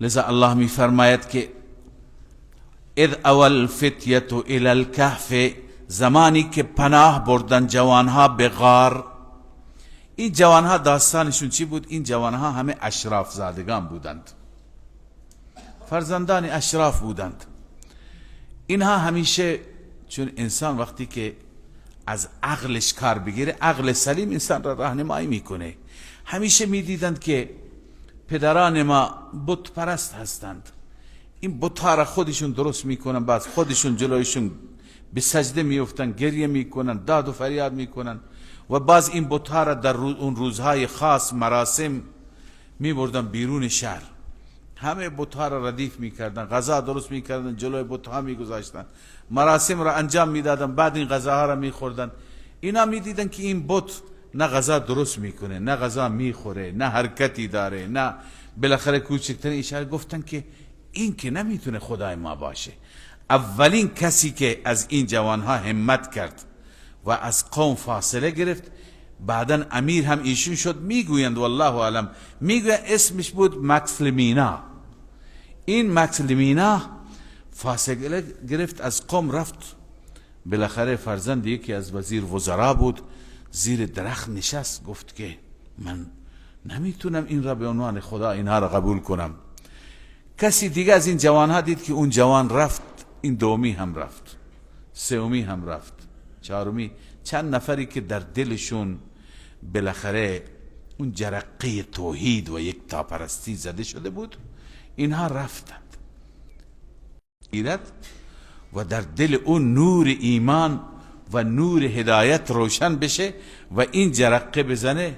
لذا الله می فرماید که اذ اوى الفتیة الی الکهف، زمانی که پناه بردن جوانها به غار. این جوانها داستانشون چی بود؟ این جوانها همه اشراف زادگان بودند، فرزندان اشراف بودند. اینها همیشه، چون انسان وقتی که از عقلش کار بگیره، عقل سلیم انسان را راهنمایی میکنه، همیشه میدیدند که پدران ما بت پرست هستند، این بت‌ها را خودشون درست میکنن، بعد خودشون جلویشون به سجده میفتن، گریه میکنن، داد و فریاد میکنن و باز این بت‌ها را در اون روزهای خاص مراسم میبردن بیرون شهر، همه بت‌ها را ردیف میکردن، غذا درست میکردن، جلوی بت‌ها میگذاشتن، مراسم را انجام میدادن، بعد این غذاها را میخوردن. اینا میدیدن که این بت نه غذا درست میکنه، نه غذا میخوره، نه حرکتی داره، نه بالاخره کوچکترین اشاره. گفتن که این که نمیتونه خدای ما باشه. اولین کسی که از این جوانها همت کرد و از قوم فاصله گرفت، بعدا امیر هم ایشون شد، میگویند والله اعلم، میگویند اسمش بود مکسلمینا. این مکسلمینا فاصله گرفت از قوم، رفت بالاخره فرزند یکی از وزیر وزرا بود، زیر درخت نشست، گفت که من نمیتونم این را به عنوان خدا اینها را قبول کنم. کسی دیگه از این جوانها دید که اون جوان رفت، این دومی هم رفت، سومی هم رفت، چهارمی، چند نفری که در دلشون بالاخره اون جرقه توحید و یک تاپرستی زده شده بود، اینها رفتند و در دل اون نور ایمان و نور هدایت روشن بشه و این جرقه بزنه،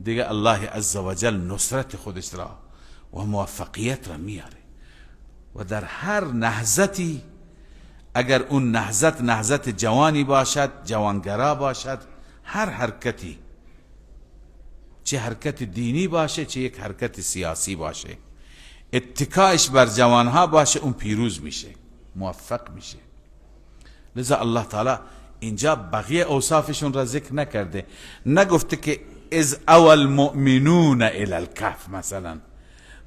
دیگه الله عزوجل نصرت خودش را و موفقیت را میاره. و در هر نهضتی اگر اون نهضت نهضت جوانی باشد، جوانگرا باشد، هر حرکتی، چه حرکت دینی باشه چه یک حرکت سیاسی باشه، اتکایش بر جوانها باشه، اون پیروز میشه، موفق میشه. لذا الله تعالی اینجا بقیه اوصافشون را ذکر نکرده، نگفته که اذ اوى المؤمنون الی الکهف، مثلا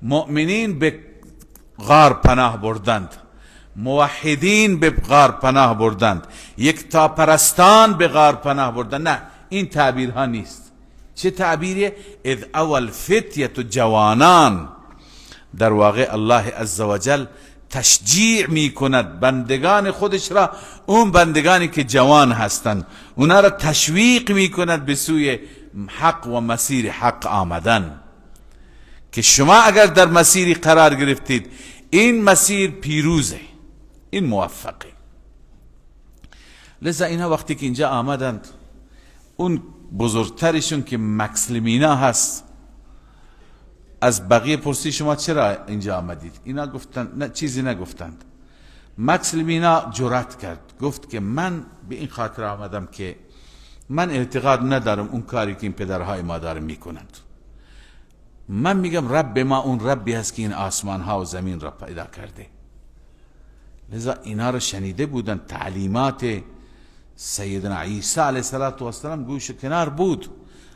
مؤمنین به غار پناه بردند، موحدین به غار پناه بردند، یکتا پرستان به غار پناه بردند. نه، این تعبیرها نیست. چه تعبیریه؟ اذ اوى الفتیة، جوانان. در واقع الله عزوجل تشجیع می کند بندگان خودش را، اون بندگانی که جوان هستند اونا را تشویق می کند به سوی حق و مسیر حق آمدن، که شما اگر در مسیری قرار گرفتید، این مسیر پیروزه، این موفقه. لذا اینها وقتی که اینجا آمدند، اون بزرگترشون که مکسلمینا هست از بقیه پرسی شما چرا اینجا آمدید؟ اینا گفتن نه، چیزی نگفتند. مکسلمینا جرأت کرد، گفت که من به این خاطر آمدم که من اعتقاد ندارم اون کاری که این پدرهای ما داره میکنند. من میگم رب ما اون ربی هست که این آسمان ها و زمین را پیدا کرده. لذا اینا را شنیده بودن، تعلیمات سیدنا عیسی علیه السلام گوش کنار بود،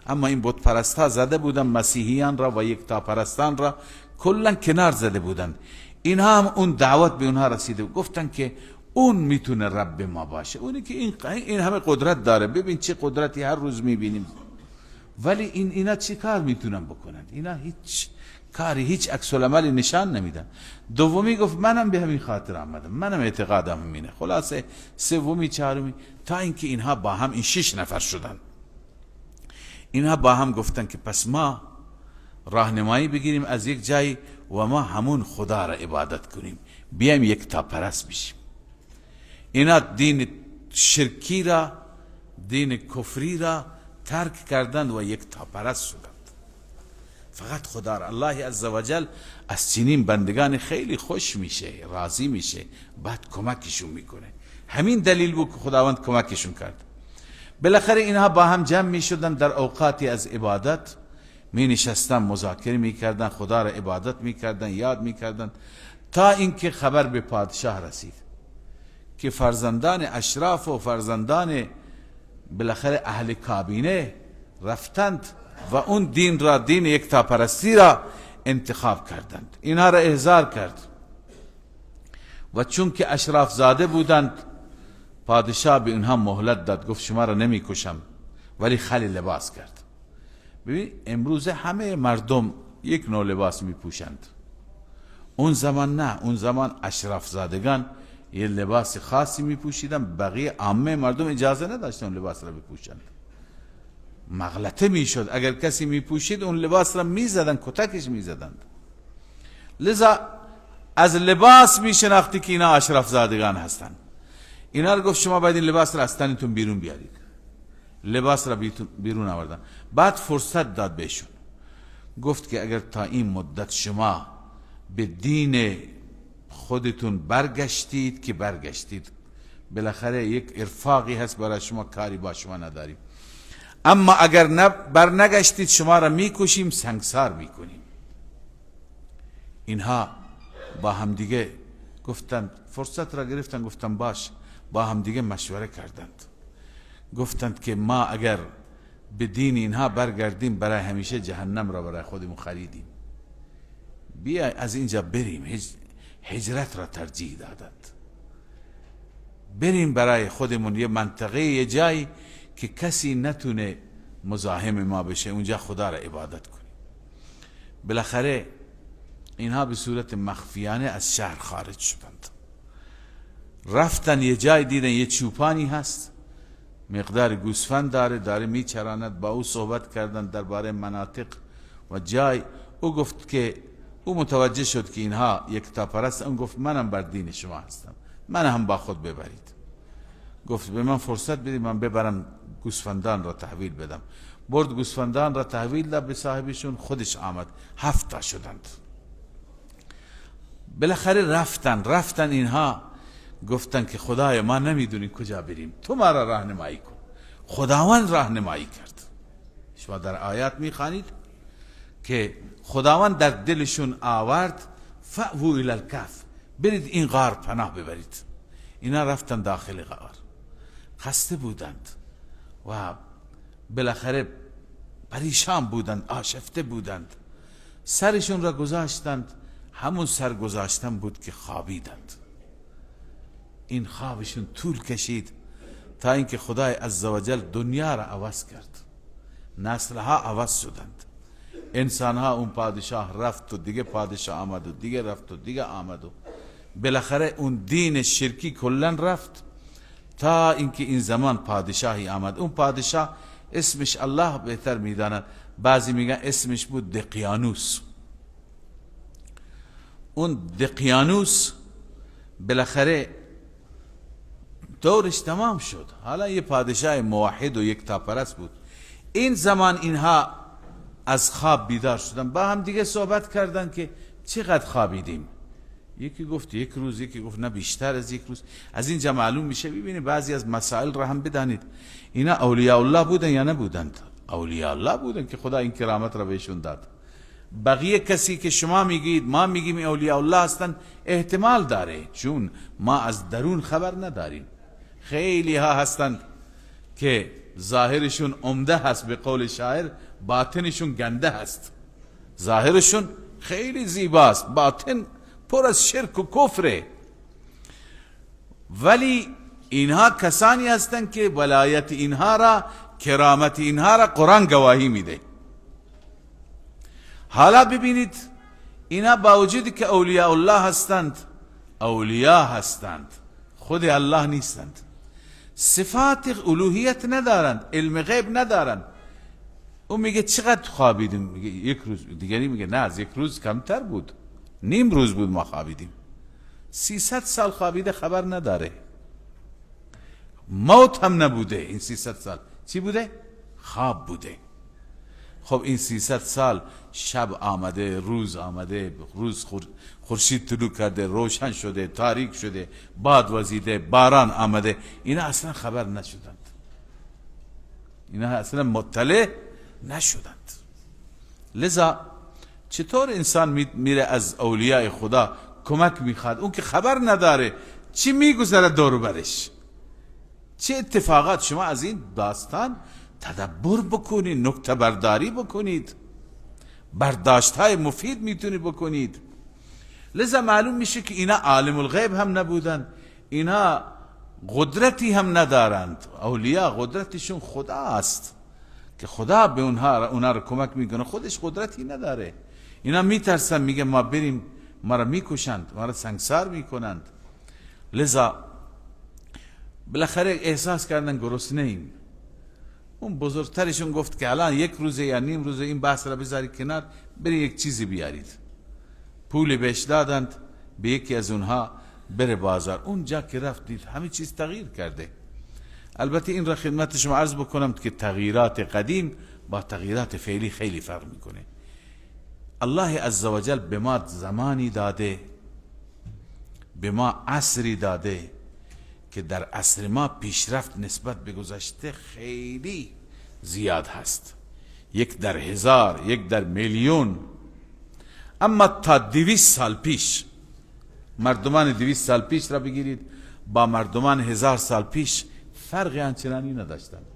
اما این بت پرست ها زده بودن مسیحیان را و یکتا پرستان را کلا کنار زده بودند. اینها هم اون دعوت به اونها رسیده، گفتن که اون میتونه رب ما باشه، اونی که این همه قدرت داره، ببین چه قدرتی هر روز میبینیم، ولی اینا چه کار میتونن بکنند؟ اینا هیچ کاری، هیچ عکس العملی نشان نمیدن. دومی گفت منم به همین خاطر آمدم، منم اعتقادم همینه. خلاصه سومی، چهارمی، تا اینکه اینها با هم، این 6 نفر شدن، اینها با هم گفتن که پس ما راهنمایی بگیریم از یک جایی و ما همون خدا را عبادت کنیم، بیایم یک تا پرست بشیم. اینا دین شرکی را، دین کفری را ترک کردند و یک تا پرست شدند. فقط خدا را، الله عزوجل از چنین بندگان خیلی خوش میشه، راضی میشه، بعد کمکشون میکنه. همین دلیل بود که خداوند کمکشون کرد. بالاخره اینها با هم جمع میشدن در اوقاتی از عبادت، می نشستن، مذاکره میکردن، خدا را عبادت میکردن، یاد میکردن، تا اینکه خبر به پادشاه رسید که فرزندان اشراف و فرزندان بالاخره اهل کابینه رفتند و اون دین را، دین یکتاپرستی را انتخاب کردند. اینها را احضار کرد و چون که اشراف زاده بودند پادشاه به اینها مهلت داد، گفت شما را نمی کشم، ولی خلی لباس کرد. ببین امروز همه مردم یک نوع لباس می پوشند، اون زمان نه، اون زمان اشراف زادگان یه لباس خاصی می پوشیدن، بقیه عامه مردم اجازه نداشتن اون لباس را بپوشند. مغلطه می شد اگر کسی می پوشید اون لباس را می زدن، کتکش می زدند. لذا از لباس می شناختی که اینا اشراف زادگان هستند. اینا رو گفت شما باید این لباس را از تنتون بیرون بیارید. لباس را بیرون آوردن. بعد فرصت داد بهشون، گفت که اگر تا این مدت شما به دین خودتون برگشتید که برگشتید، بالاخره یک ارفاقی هست برای شما، کاری با شما نداریم، اما اگر برنگشتید شما را میکشیم، سنگسار میکنیم. اینها با همدیگه گفتند، فرصت را گرفتن، گفتن باش، با همدیگه مشوره کردند، گفتند که ما اگر به دین اینها برگردیم برای همیشه جهنم را برای خودمون خریدیم، بیا از اینجا بریم. هجرت را ترجیح دادند، بریم برای خودمون یه منطقه، یه جایی که کسی نتونه مزاحم ما بشه، اونجا خدا را عبادت کنیم. بالاخره اینها به صورت مخفیانه از شهر خارج شدند، رفتن یه جای دیدن یه چوپانی هست، مقدار گوسفند داره میچراند، با او صحبت کردن درباره مناطق و جای. او گفت که او متوجه شد که اینها یکتاپرست، اون گفت منم بر دین شما هستم، من هم با خود ببرید. گفت به من فرصت بدید من ببرم گوسفندان را تحویل بدم. برد گوسفندان را تحویل داد به صاحبشون، خودش آمد، 7 تا شدند. بالاخره رفتن اینها گفتن که خدای ما نمیدونیم کجا بریم، تو ما را راهنمایی کن. خداوند راهنمایی کرد. شما در آیات میخوانید که خداوند در دلشون آورد فأووا الی الکهف، برید این غار پناه ببرید. اینا رفتن داخل غار، خسته بودند و بالاخره پریشان بودند، آشفته بودند، سرشون را گذاشتند، همون سر گذاشتن بود که خوابیدند. این خوابشون طول کشید تا اینکه خدای عزوجل دنیا را عوض کرد، نسلها عوض شدند، انسانها، اون پادشاه رفت و دیگه پادشاه آمد و دیگه رفت و دیگه آمد و بالاخره اون دین شرکی کلا رفت تا اینکه این زمان پادشاهی آمد. اون پادشاه اسمش الله بهتر میداند، بعضی میگن اسمش بود دقیانوس. اون دقیانوس بالاخره دورش تمام شد، حالا یه پادشاه موحد و یک تاپرست بود. این زمان اینها از خواب بیدار شدن، با هم دیگه صحبت کردن که چقدر خوابیدیم. یکی گفت یک روز، یکی گفت نه بیشتر از یک روز. از اینجا معلوم میشه، ببینید بعضی از مسائل را هم بدانید، اینا اولیاء الله بودن یا نبودند؟ اولیاء الله بودن که خدا این کرامت را بهشون داد. بقیه کسی که شما میگید ما میگیم اولیاء الله هستند، احتمال داره، چون ما از درون خبر نداریم. خیلی ها هستند که ظاهرشون عمده هست، به قول شاعر باطنشون گنده هست. ظاهرشون خیلی زیباست، باطن پر از شرک و کفره. ولی اینها کسانی هستند که ولایت اینها را، کرامت اینها را قرآن گواهی میده. حالا ببینید اینا با وجودی که اولیاء الله هستند، اولیاء هستند، خود الله نیستند، صفات الوهیت ندارند، علم غیب ندارند. او میگه چقدر خوابیدیم؟ میگه یک روز. دیگری میگه نه، از یک روز کمتر بود، نیم روز بود ما خوابیدیم. 300 سال خوابیده، خبر نداره، موت هم نبوده. این 300 سال چی بوده؟ خواب بوده. خب این 300 سال شب آمده، روز آمده، روز خورشید طلوع کرده، روشن شده، تاریک شده، باد وزیده، باران آمده، اینا اصلا خبر نشدند، اینا اصلا مطلع نشدند. لذا چطور انسان میره از اولیاء خدا کمک میخواد؟ اون که خبر نداره چی میگذره دور برش، چه اتفاقات. شما از این داستان تدبر بکنید، نکته برداری بکنید، برداشت های مفید میتونی بکنید. لذا معلوم میشه که اینا عالم الغیب هم نبودن، اینا قدرتی هم ندارند. اولیاء قدرتشون خدا است که خدا به اونها رو کمک میکنه، خودش قدرتی نداره. اینا میترسن، میگه ما بریم ما را میکشند، ما را سنگسار میکنند. لذا بالاخره احساس کردن گرسنه ایم. اون بزرگترشون گفت که الان یک روزه یا نیم روزه این بحث را بذارید کنار، برید یک چیزی بیارید. پول بهش دادند، به یکی از اونها بره بازار. اونجا که رفت دید همه چیز تغییر کرده. البته این را خدمت شما عرض بکنم که تغییرات قدیم با تغییرات فعلی خیلی فرق میکنه. الله عزوجل به ما زمانی داده، به ما عصری داده که در عصر ما پیشرفت نسبت به گذشته خیلی زیاد هست، 1 در 1000، 1 در 1,000,000. اما تا 200 سال پیش، مردمان 200 سال پیش را بگیرید با مردمان 1000 سال پیش فرقی آنچنانی نداشتند.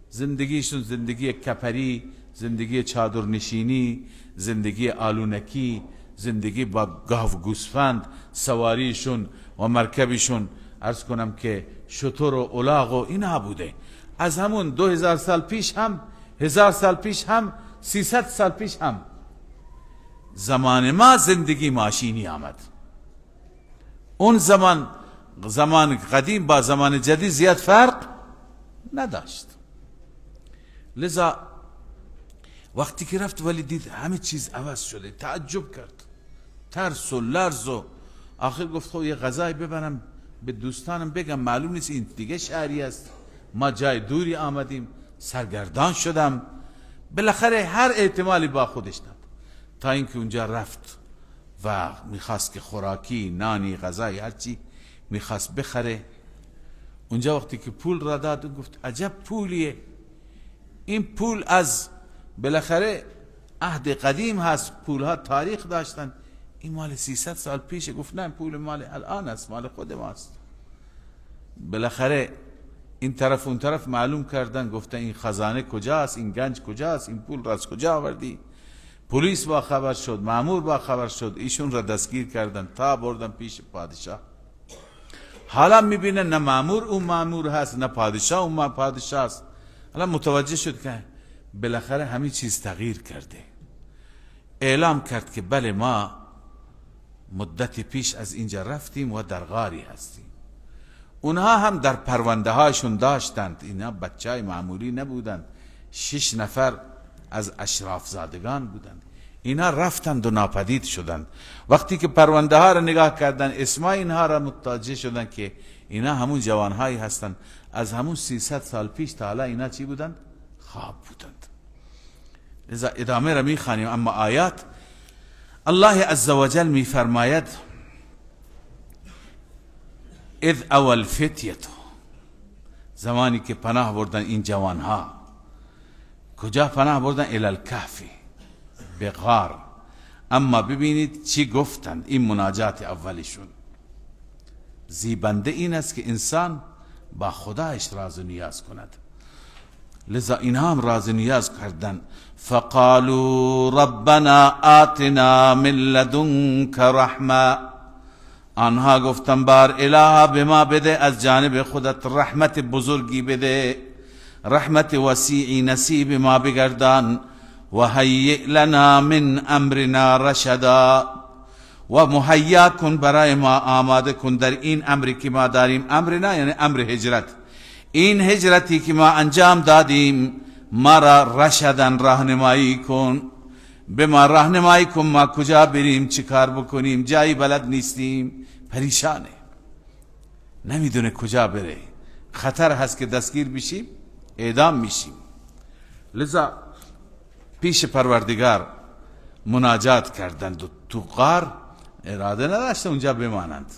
زندگیشون زندگی کپری، زندگی چادرنشینی، زندگی آلونکی، زندگی با گاو گوسفند، سواریشون و مرکبشون عرض کنم که شتر و الاغ و اینا بوده. از همون 2000 سال پیش هم، 1000 سال پیش هم، 300 سال پیش هم زمان ما زندگی ماشینی آمد. اون زمان، زمان قدیم با زمان جدید زیاد فرق نداشت. لذا وقتی که رفت ولی دید همه چیز عوض شده، تعجب کرد، ترس و لرز و آخر گفت خب یه غذای ببرم به دوستانم بگم، معلوم نیست این دیگه شهری است، ما جای دوری آمدیم، سرگردان شدم. بالاخره هر احتمالی با خودش داد تا اینکه اونجا رفت و میخواست که خوراکی، نانی، غذای، هرچی میخواست بخره. اونجا وقتی که پول را داد گفت عجب پولیه، این پول از بالاخره عهد قدیم هست، پولها تاریخ داشتن، این مال 300 سال پیشه. گفت نه، پول مال الان است، مال خود ماست. بالاخره این طرف اون طرف معلوم کردن، گفتن این خزانه کجاست، این گنج کجاست، این پول را از کجا آوردی؟ پلیس با خبر شد، مامور با خبر شد، ایشون را دستگیر کردن تا بردن پیش پادشاه. حالا میبینه نه مامور اون مامور هست، نه پادشاه اون پادشاه است. حالا متوجه شد که بالاخره همه چیز تغییر کرده. اعلام کرد که بله ما مدت پیش از اینجا رفتیم و در غاری هستیم. اونها هم در پرونده هاشون داشتند، اینا بچه های معمولی نبودند، 6 نفر از اشراف زادگان بودند. اینا رفتند و ناپدید شدند. وقتی که پرونده ها را نگاه کردن، اسمای اینها را متوجه شدند که اینا همون جوانهایی هستند از همون 300 سال پیش تا حالا اینا چی بودند؟ خواب بودند. لذا ادامه را میخوانیم. اما آیات الله عزوجل میفرماید اذ اوى الفتیة، زمانی که پناه بردن این جوانها، کجا پناه بردن؟ الی الکهف، به غار. اما ببینید چی گفتند، این مناجات اولشون. زیبنده این است که انسان با خدایش راز و نیاز کند. لذا اینها هم راز و نیاز کردن. فقالوا ربنا آتنا من لدنک رحمه، آنها گفتن بار اله به ما بده از جانب خودت رحمت بزرگی بده، رحمت وسیعی نصیب ما بگردان. و هیئ لنا من امرنا رشدا، و مهیا کن برای ما، آماده کن در این امری که ما داریم. امرنا یعنی امر هجرت، این هجرتی که ما انجام دادیم ما را رشدن راهنمایی کن، به ما راهنمایی کن، ما کجا بریم، چی کار بکنیم، جایی بلد نیستیم، پریشانه، نمیدونه کجا بره، خطر هست که دستگیر بشیم، اعدام میشیم. لذا پیش پروردگار مناجات کردند و تو غار اراده نداشت اونجا بمانند.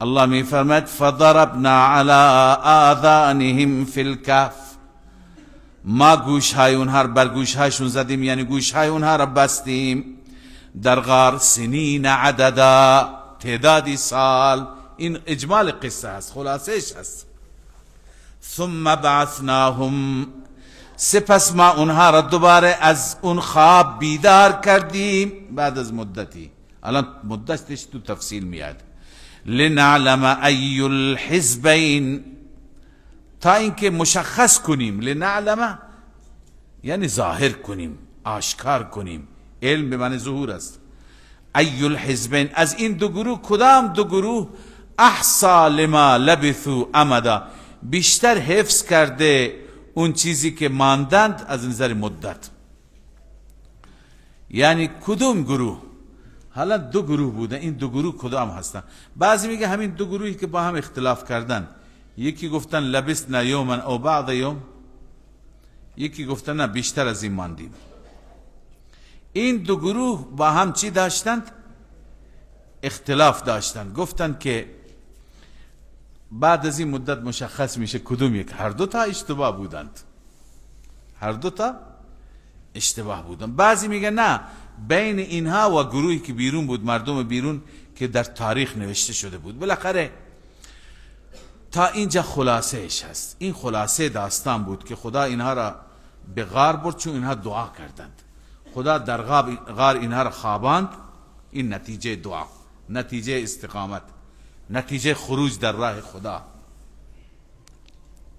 الله می فرماید فضربنا علی آذانهم فی الکهف، ما گوش های اونها را بر گوش هایشون زدیم، یعنی گوش های اونها را بستیم در غار. سنین عددا، تعدادی سال. این اجمال قصه هست، خلاصه اش هست. ثم بعثناهم، سپس ما اونها را دوباره از اون خواب بیدار کردیم بعد از مدتی. الان مدتش تو تفصیل میاد. لنعلم ای الحزبین، تا اینکه مشخص کنیم. لنعلم یعنی ظاهر کنیم، آشکار کنیم. علم به معنی ظهور است. ای الحزبین، از این دو گروه کدام دو گروه احصا لما لبثوا امدا، بیشتر حفظ کرده اون چیزی که ماندند از نظر مدت. یعنی کدوم گروه؟ حالا دو گروه بودن، این دو گروه کدام هستن؟ بعضی میگه همین دو گروهی که با هم اختلاف کردن. یکی گفتن لبثنا یوما او بعض یوم، یکی گفتن نه بیشتر از این ماندیم. این دو گروه با هم چی داشتند؟ اختلاف داشتند. گفتند که بعد از این مدت مشخص میشه کدوم یک. هر دو تا اشتباه بودند، هر دو تا اشتباه بودند. بعضی میگن نه، بین اینها و گروهی که بیرون بود، مردم بیرون که در تاریخ نوشته شده بود. بالاخره تا اینجا خلاصه اش هست. این خلاصه داستان بود که خدا اینها را به غار برد، چون اینها دعا کردند. خدا در غار اینها را خواباند. این نتیجه دعا، نتیجه استقامت، نتیجه خروج در راه خدا،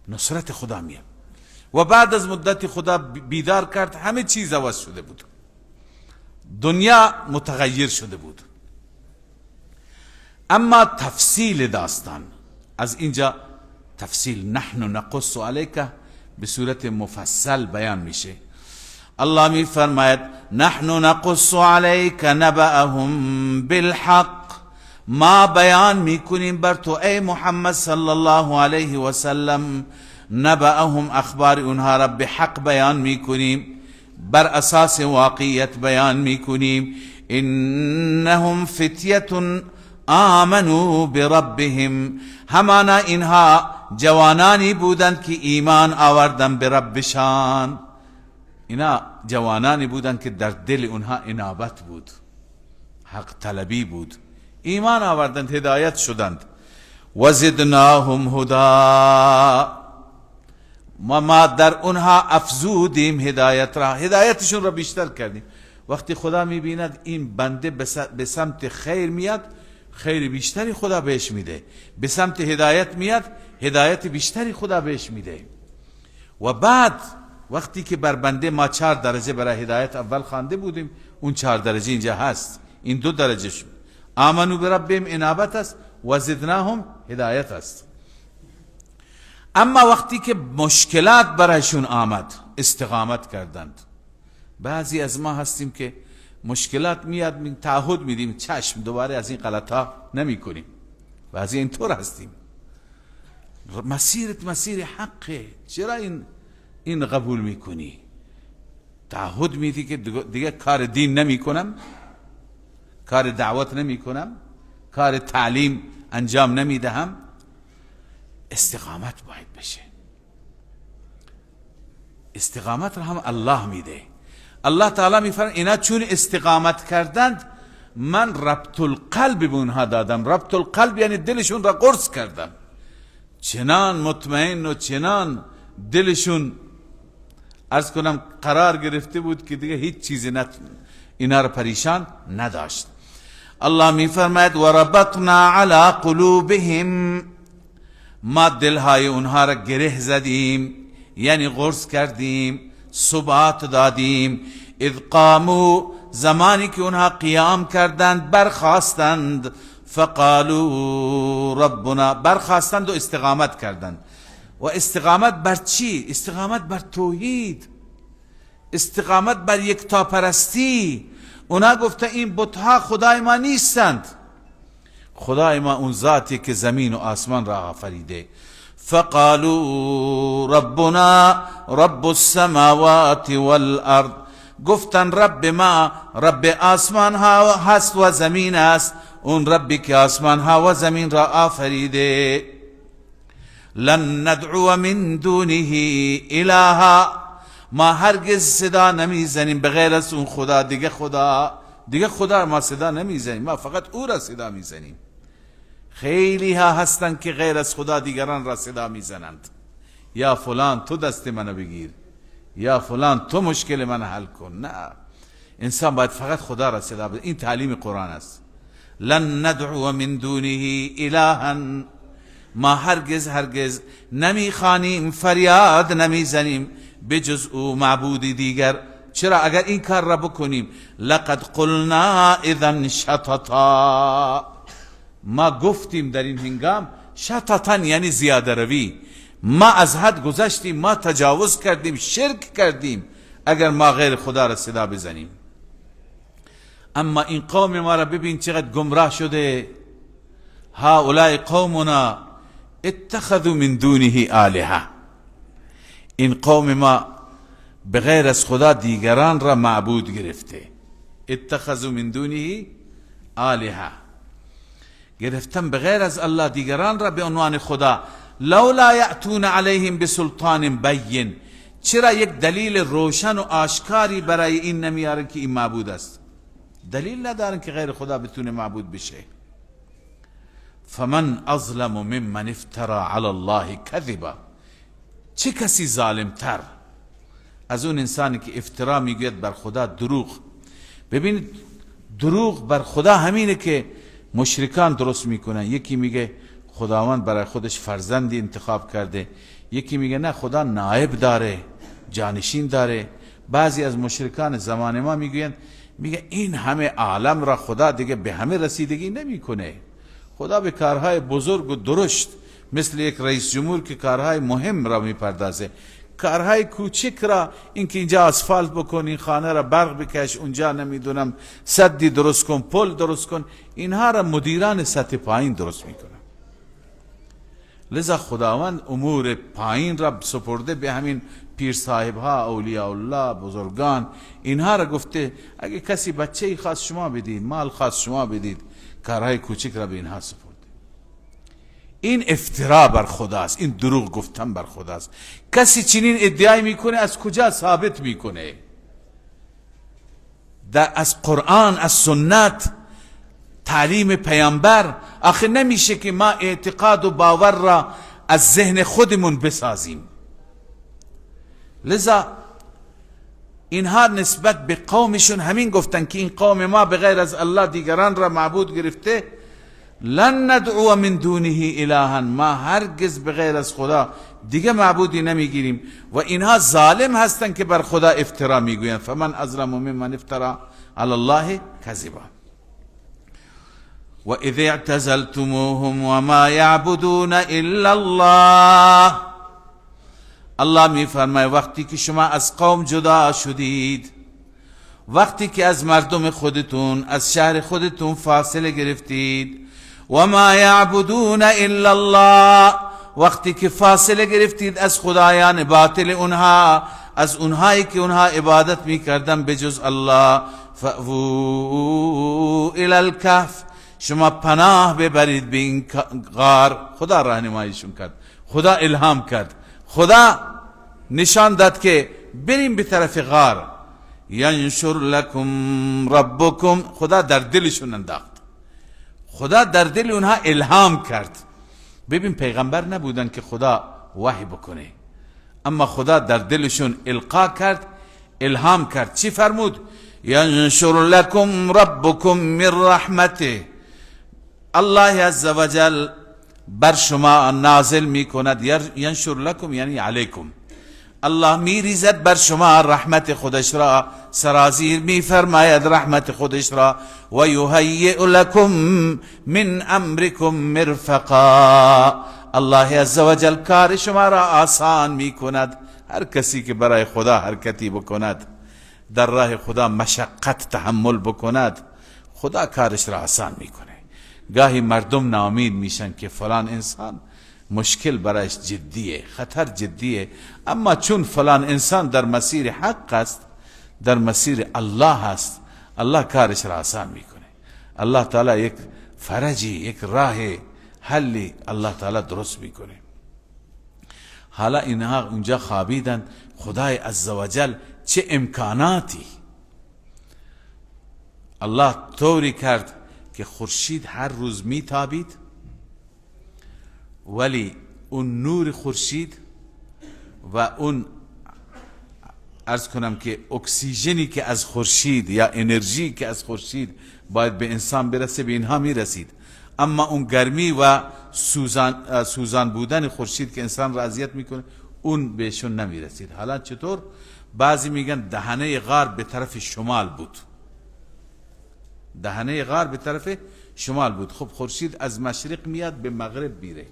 نصرت خدا میاد. و بعد از مدت خدا بیدار کرد، همه چیز عوض شده بود، دنیا متغیر شده بود. اما تفصیل داستان از اینجا تفصیل نحن نقص علیک به صورت مفصل بیان میشه. الله می فرماید نحن نقص علیک نبأهم بالحق، ما بیان میکنیم بر تو ای محمد صلی الله علیه و سلم، نبأهم اخبار اونها را به حق بیان میکنیم، بر اساس واقعیت بیان میکنیم. انهم فتیة آمنوا بربهم، همانا اینها جوانانی بودند که ایمان آوردن به ربشان. اینا جوانانی بودند که در دل اونها انابت بود، حق طلبی بود، ایمان آوردند، هدایت شدند. و زدناهم هدا، ما در اونها افزودیم هدایت را، هدایتشون را بیشتر کردیم. وقتی خدا میبیند این بنده به سمت خیر میاد، خیر بیشتری خدا بهش میده، به سمت هدایت میاد، هدایت بیشتری خدا بهش میده. و بعد وقتی که بر بنده ما 4 درجه برای هدایت اول خوانده بودیم، اون 4 درجه اینجا هست، این 2 درجه شد. آمنو بربهم انابت است و زدناهم هدایت است. اما وقتی که مشکلات برایشون آمد، استقامت کردند. بعضی از ما هستیم که مشکلات میاد، تعهد میدیم چشم دوباره از این غلط ها نمی کنیم. بعضی اینطور هستیم. مسیرت مسیر حقه، چرا این قبول میکنی، تعهد میدی که دیگه کار دین نمی کنم، کار دعوت نمی کنم، کار تعلیم انجام نمی دهم. استقامت باید بشه. استقامت را هم الله میده. الله تعالی میفرماید اینا چون استقامت کردند من ربط القلب به اونها دادم. ربط القلب یعنی دلشون را قرص کردم، چنان مطمئن و چنان دلشون عرض کنم قرار گرفته بود که دیگه هیچ چیزی اینا را پریشان نداشت. الله میفرماید و ربطنا علی قلوبهم، ما دلهای اونها را گره زدیم، یعنی قرص کردیم، ثبات دادیم. اذ قاموا، زمانی که اونها قیام کردند، برخاستند، فقالوا ربنا، برخاستند و استقامت کردند. و استقامت بر چی؟ استقامت بر توحید، استقامت بر یکتاپرستی. اونا گفته این بتها خدای ما نیستند، خدای ما اون ذاتی که زمین و آسمان را آفریده. فقالوا ربنا رب السماوات والارض، گفتن رب ما رب آسمان ها هست و زمین است، اون ربی که آسمان ها و زمین را آفریده. لن ندعو من دونه الها، ما هرگز صدا نمیزنیم بغیر از اون خدا، دیگه خدا، دیگه خدا ما صدا نمیزنیم، ما فقط او را صدا میزنیم. خیلی ها هستند که غیر از خدا دیگران را صدا میزنند، یا فلان تو دست منو بگیر، یا فلان تو مشکل من حل کن. نه، انسان باید فقط خدا را صدا بزنه. این تعلیم قرآن است. لن ندعو من دونه الها، ما هرگز هرگز نمیخوانیم، فریاد نمیزنیم بجز او معبود دیگر. چرا؟ اگر این کار را بکنیم لقد قلنا اذا شططا، ما گفتیم در این هنگام، شططا یعنی زیاده روی، ما از حد گذشتیم، ما تجاوز کردیم، شرک کردیم اگر ما غیر خدا را صدا بزنیم. اما این قوم ما را ببین چقدر گمراه شده. هؤلاء قومنا اتخذوا من دونه آلهه، این قوم ما بغیر از خدا دیگران را معبود گرفته. اتخذوا من دونه آلهه، گرفتن بغیر از الله دیگران را به عنوان خدا. لولا یأتون علیهم بسلطان بین، چرا یک دلیل روشن و آشکاری برای این نمیارن که این معبود است؟ دلیل ندارن که غیر خدا بتونه معبود بشه. فمن اظلم ممن افترا علی الله کذبا، چه کسی ظالمتر از اون انسانی که افترا میگوید بر خدا دروغ؟ ببینید دروغ بر خدا همینه که مشرکان درست میکنن. یکی میگه خداوند برای خودش فرزندی انتخاب کرده، یکی میگه نه خدا نائب داره، جانشین داره. بعضی از مشرکان زمان ما میگویند، میگه این همه عالم را خدا دیگه به همه رسیدگی نمیکنه، خدا به کارهای بزرگ و درشت مثل یک رئیس جمهور که کارهای مهم را میپردازه، کارهای کوچک را، اینکه اینجا آسفالت بکن، این خانه را برق بکش، اونجا نمیدونم سدی درست کن، پل درست کن، اینها را مدیران سطح پایین درست میکنن. لذا خداوند امور پایین را سپرده به همین پیر صاحب ها، اولیاء الله، بزرگان، اینها را گفته اگه کسی بچه خواست شما بدید، مال خواست شما بدید، کارهای کوچک را به اینها سپرده. این افترا بر خداست، این دروغ گفتن بر خداست. کسی چنین ادعای میکنه از کجا ثابت میکنه؟ در از قرآن، از سنت، تعلیم پیامبر. آخه نمیشه که ما اعتقاد و باور را از ذهن خودمون بسازیم. لذا اینها نسبت به قومشون همین گفتن که این قوم ما به غیر از الله دیگران را معبود گرفته. لن ندعو من دونه الها، ما هرگز به غیر از خدا دیگه معبودی نمیگیریم. و اینها ظالم هستن که بر خدا افترا میگویند. فمن اظلم ممن افترا علی الله کذبا. و اذ اعتزلتموهم وما یعبدون الا الله، الله میفرماید وقتی که شما از قوم جدا شدید، وقتی که از مردم خودتون، از شهر خودتون فاصله گرفتید، و ما یعبدون الا الله، وقتی که فاصله گرفتید از خدایان باطل اونها، از اونهایی که اونها عبادت میکردن بجز الله، فأووا الی الکهف، شما پناه ببرید به این غار. خدا راهنماییشون کرد، خدا الهام کرد، خدا نشان داد که بریم به طرف غار. ینشر لکم ربکم، خدا در دلشون انداخت، خدا در دل اونها الهام کرد. ببین پیغمبر نبودن که خدا وحی بکنه، اما خدا در دلشون القا کرد، الهام کرد. چی فرمود؟ ینشر لکم ربکم من رحمته، الله عزوجل بر شما نازل میکند. ینشر لکم یعنی علیکم، الله میریزد بر شما رحمت خودش را، سرازیر میفرماید رحمت خودش را. و یهیئ لکم من امرکم مرفقا، الله عزوجل کار شما را آسان میکند. هر کسی که برای خدا حرکتی بکند، در راه خدا مشقت تحمل بکند، خدا کارش را آسان میکنه. گاهی مردم ناامید میشن که فلان انسان مشکل برایش جدیه، خطر جدیه، اما چون فلان انسان در مسیر حق است، در مسیر الله است، الله کارش را آسان میکنه. الله تعالی یک فرجی، یک راه حلی الله تعالی درست میکنه. حالا اینها اونجا خوابیدن، خدای عزوجل چه امکاناتی الله طوری کرد که خورشید هر روز میتابید، ولی اون نور خورشید و اون عرض کنم که اکسیژنی که از خورشید یا انرژی که از خورشید باید به انسان برسه به اینها میرسید، اما اون گرمی و سوزان بودن خورشید که انسان را اذیت میکنه اون بهشون نمیرسید. حالا چطور؟ بعضی میگن دهنه غار به طرف شمال بود، دهنه غار به طرف شمال بود. خب خورشید از مشرق میاد به مغرب میره،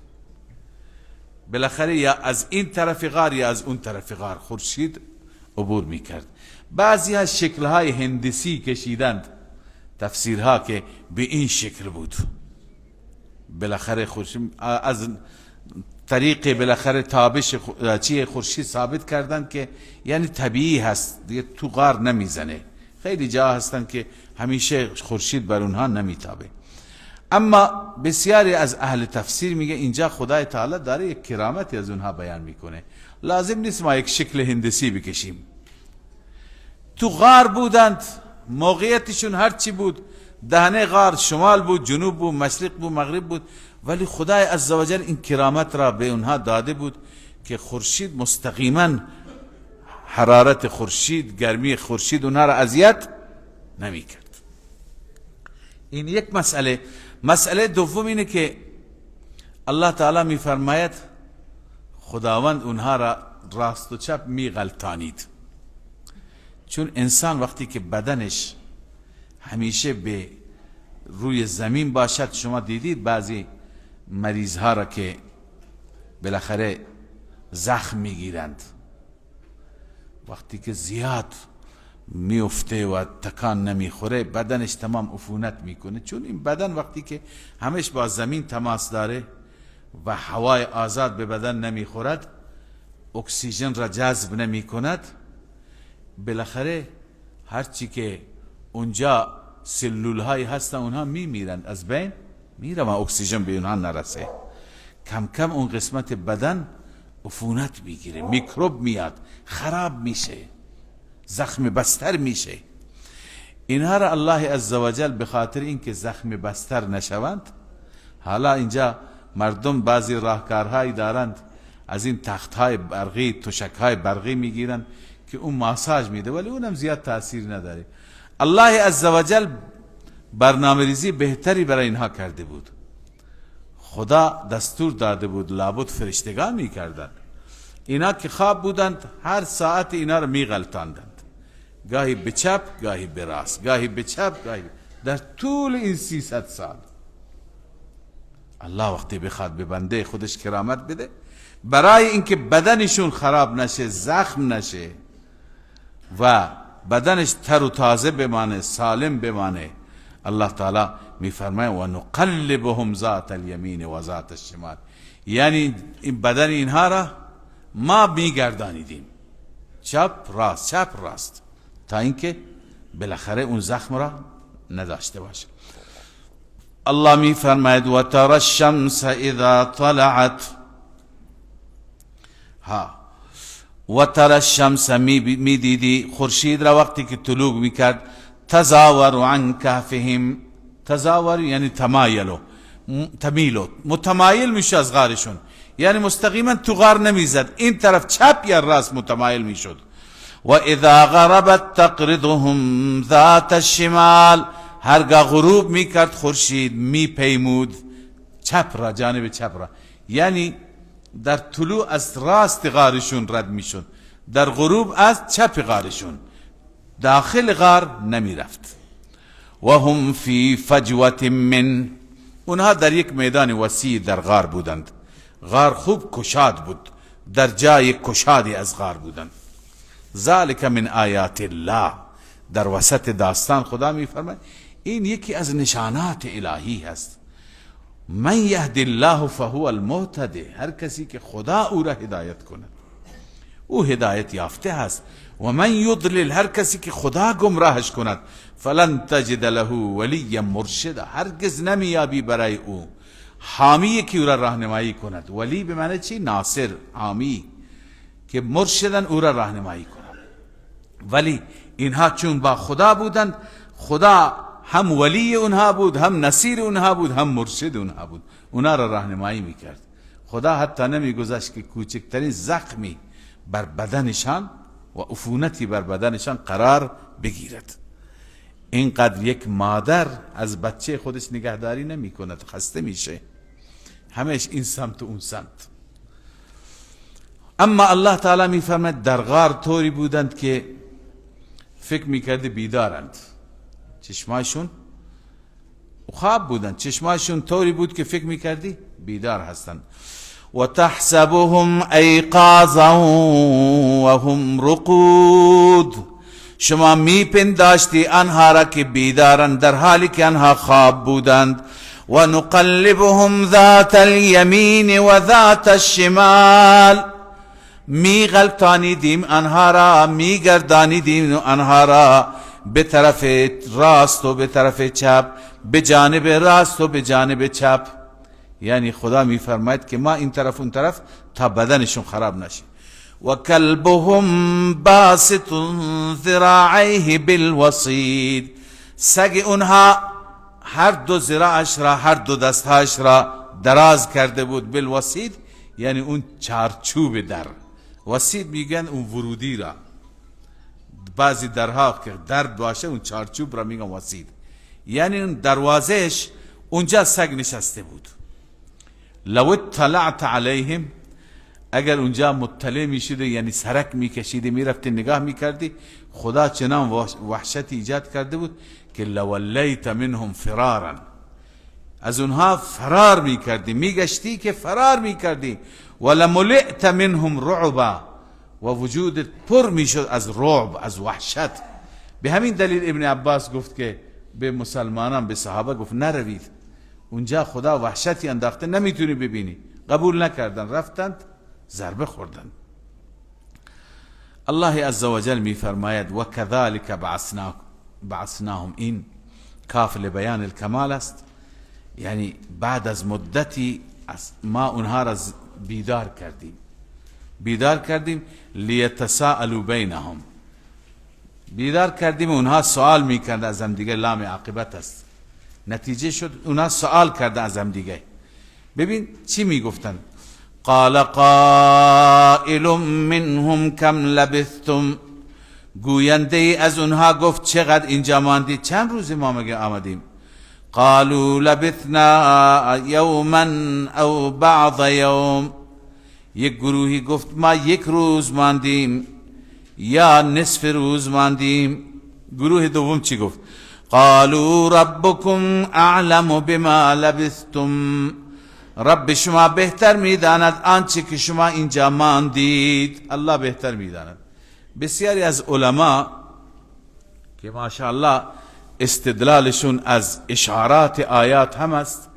بالاخره یا از این طرف غار یا از اون طرف غار خورشید عبور میکرد. بعضی از شکلهای هندسی کشیدند، تفسیرها که به این شکل بود. بالاخره خورشید از طریق بالاخره تابش چیه خورشید ثابت کردن که یعنی طبیعی هست دیگه، تو غار نمیزنه. خیلی جا هستن که همیشه خورشید بر اونها نمیتابه. اما بسیاری از اهل تفسیر میگه اینجا خدای تعالی داره یک کرامتی از اونها بیان میکنه، لازم نیست ما یک شکل هندسی بکشیم. تو غار بودند، موقعیتشون هرچی بود، دهنه غار شمال بود، جنوب بود، مشرق بود، مغرب بود، ولی خدای عزوجل این کرامت را به اونها داده بود که خورشید مستقیما، حرارت خورشید، گرمی خورشید اونها را اذیت نمیکرد. این یک مسئله. مسئله دوم اینه که الله تعالی میفرماید خداوند اونها را راست و چپ میغلطانید. چون انسان وقتی که بدنش همیشه به روی زمین باشد، شما دیدید بعضی مریض ها را که بالاخره زخم میگیرند، وقتی که زیاد میفته و تکان نمیخوره بدنش تمام عفونت میکنه. چون این بدن وقتی که همش با زمین تماس داره و هوای آزاد به بدن نمیخورد، اکسیژن را جذب نمیکند، بالاخره هرچی که اونجا سلول های هستن اونها میمیرند، از بین میرن و اکسیژن به اونها نرسه. کم کم اون قسمت بدن عفونت میگیره، میکروب میاد، خراب میشه، زخم بستر میشه. اینها را الله عزوجل به خاطر اینکه زخم بستر نشوند، حالا اینجا مردم بعضی راهکارهایی دارند، از این تختهای برقی، تشکهای برقی میگیرند که اون ماساژ میده، ولی اونم زیاد تاثیر نداره. الله عزوجل برنامه ریزی بهتری برای اینها کرده بود. خدا دستور داده بود لابد فرشتگان میکردند. اینا که خواب بودند هر ساعت اینا رو میغلطاندند، گاهی به چپ گاهی به راست، گاهی به چپ گاهی در طول این 300 سال. الله وقتی بخواد به بنده خودش کرامت بده، برای اینکه بدنشون خراب نشه، زخم نشه و بدنش تر و تازه بمانه، سالم بمانه، الله تعالی میفرماید و نقلبهم ذات الیمین و ذات الشمال. یعنی این بدن اینها را ما میگردانیدیم چپ راست چپ راست تا اینکه بالاخره اون زخم را نداشته باشه. الله می فرماید و تر الشمس اذا طلعت. ها، و تر الشمس، می دیدی خورشید را وقتی که طلوع میکرد، تزاور عن کهفهم. تزاور یعنی تمایلو، تمیلو، متمایل میشه از غارشون، یعنی مستقیما تو غار نمیزد، این طرف چپ یا راست متمایل میشد. و اذا غربت تقرضهم ذات الشمال، هرگاه غروب میکرد خورشید میپیمود چپ را، جانب چپ را، یعنی در طلوع از راست غارشون رد میشد، در غروب از چپ غارشون، داخل غار نمیرفت. و هم فی فجوة من، اونها در یک میدان وسیع در غار بودند، غار خوب کشاد بود، در جای کشادی از غار بودند. ذالک من آیات الله، در وسط داستان خدا میفرماید این یکی از نشانات الهی هست. من یهد الله فهو المهتدی، هر کسی که خدا او را هدایت کند او هدایت یافته هست. و من یضلل، هر کسی که خدا گمراهش کند، فلن تجد له ولیا مرشدا، هرگز نمیابی برای او حامی که او را راهنمایی کند. ولی به معنی چی؟ ناصر، حامی که مرشدن او را راهنمایی کند. ولی اینها چون با خدا بودند، خدا هم ولی اونها بود، هم نصیر اونها بود، هم مرشد اونها بود، اونها را راهنمایی میکرد. خدا حتی نمیگذاشت که کوچکترین زخمی بر بدنشان و عفونتی بر بدنشان قرار بگیرد. اینقدر یک مادر از بچه خودش نگهداری نمی کند، خسته میشه، همیش این سمت و اون سمت. اما الله تعالی میفرماید در غار طوری بودند که فکر میکرده بیدارند، چشمایشون خواب بودند، چشمایشون طوری بود که فکر میکردی بیدار هستند. و تحسبهم ایقاظا و هم رقود، شما میپنداشتی آنها را که بیدارند در حالی که آنها خواب بودند. و نقلبهم ذات الیمین و ذات الشمال، میغلطانیدیم آنها را، میگردانیدیم آنها را به طرف راست و به طرف چپ، به جانب راست و به جانب چپ. یعنی خدا میفرماید که ما این طرف اون طرف تا بدنشون خراب نشه. و کلبهم باسط ذراعیه بالوصید، سگ اونها هر دو ذراعش را، هر دو دستهاش را دراز کرده بود. بالوصید یعنی اون چارچوب در، وصید میگن اون ورودی را، بعضی درها که در باشه اون چارچوب را میگن وصید، یعنی اون دروازهش اونجا سگ نشسته بود. لو اطلعت علیهم، اگر اونجا مطلع میشده، یعنی سرک میکشیدی میرفتی نگاه میکردی، خدا چنان وحشت ایجاد کرده بود که لولیت منهم فرارا، از اونها فرار میکردی، میگشتی که فرار میکردی. ولملئت منهم رعبا، و وجودت پر میشد از رعب، از وحشت. به همین دلیل ابن عباس گفت که به مسلمانان، به صحابه گفت نروید اونجا، خدا وحشتی انداخته نمیتونی ببینی. قبول نکردن، رفتند ضربه خوردن. الله عزوجل میفرماید و کذالک بعثناهم، این کاف لبیان الکمال است، یعنی بعد از مدتی ما اونها را بیدار کردیم، بیدار کردیم لیتساءلوا بینهم، بیدار کردیم اونها سوال میکرد از هم دیگه، لام عاقبت است، نتیجه شد اونها سوال کرده از هم دیگه. ببین چی میگفتن؟ قال قائل منهم کم لبثتم، گوینده از اونها گفت چقدر اینجا ماندی، چند روز ما مگه آمدیم؟ قالوا لبثنا یوما او بعض یوم، یک گروهی گفت ما یک روز ماندیم یا نصف روز ماندیم. گروه دوم چی گفت؟ قالوا ربکم اعلم بما لبثتم، رب شما بهتر میداند آنچه که شما اینجا ماندید، الله بهتر میداند. بسیاری از علما که ماشاءالله استدلالشون از اشارات آیات هم است،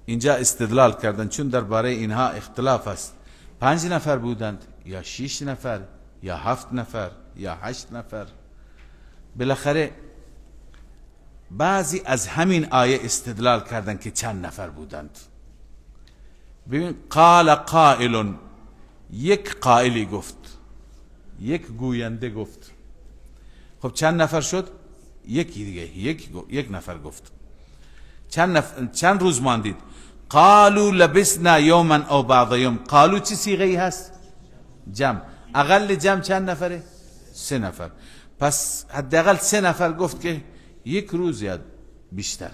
اینجا استدلال کردن، چون درباره اینها اختلاف است، 5 نفر بودند یا 6 نفر یا 7 نفر یا 8 نفر. بالاخره بعضی از همین آیه استدلال کردند که چند نفر بودند. ببین، قال قائل، یک قائلی گفت، یک گوینده گفت. خب چند نفر شد؟ یکی دیگه، یک نفر گفت. چند روز ماندید؟ قالوا لبسنا یوما او بعض یوم. قالوا چه صیغه ای هست؟ جمع. اقل جمع چند نفره؟ 3 نفر. پس حداقل 3 نفر گفت که یک روز یا بیشتر.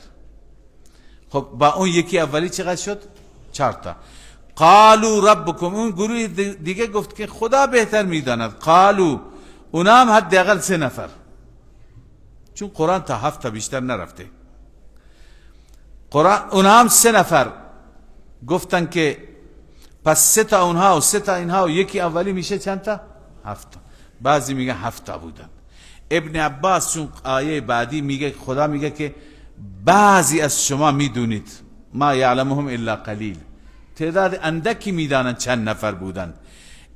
خب با اون یکی اولی چقدر شد؟ 4 تا. قالوا ربکم، اون گروه دیگه گفت که خدا بهتر میداند. قالوا، اونا هم حداقل 3 نفر، چون قرآن تا 7 تا بیشتر نرفته. قرآن اونا هم 3 نفر گفتن که پس 3 تا اونها و 3 تا اینها و یکی اولی میشه چند تا؟ 7 تا. بعضی میگن 7 تا بودن. ابن عباس چون آیه بعدی میگه، خدا میگه که بعضی از شما میدونید، ما یعلمهم الا قلیل، تعداد اندکی میدانند چند نفر بودند.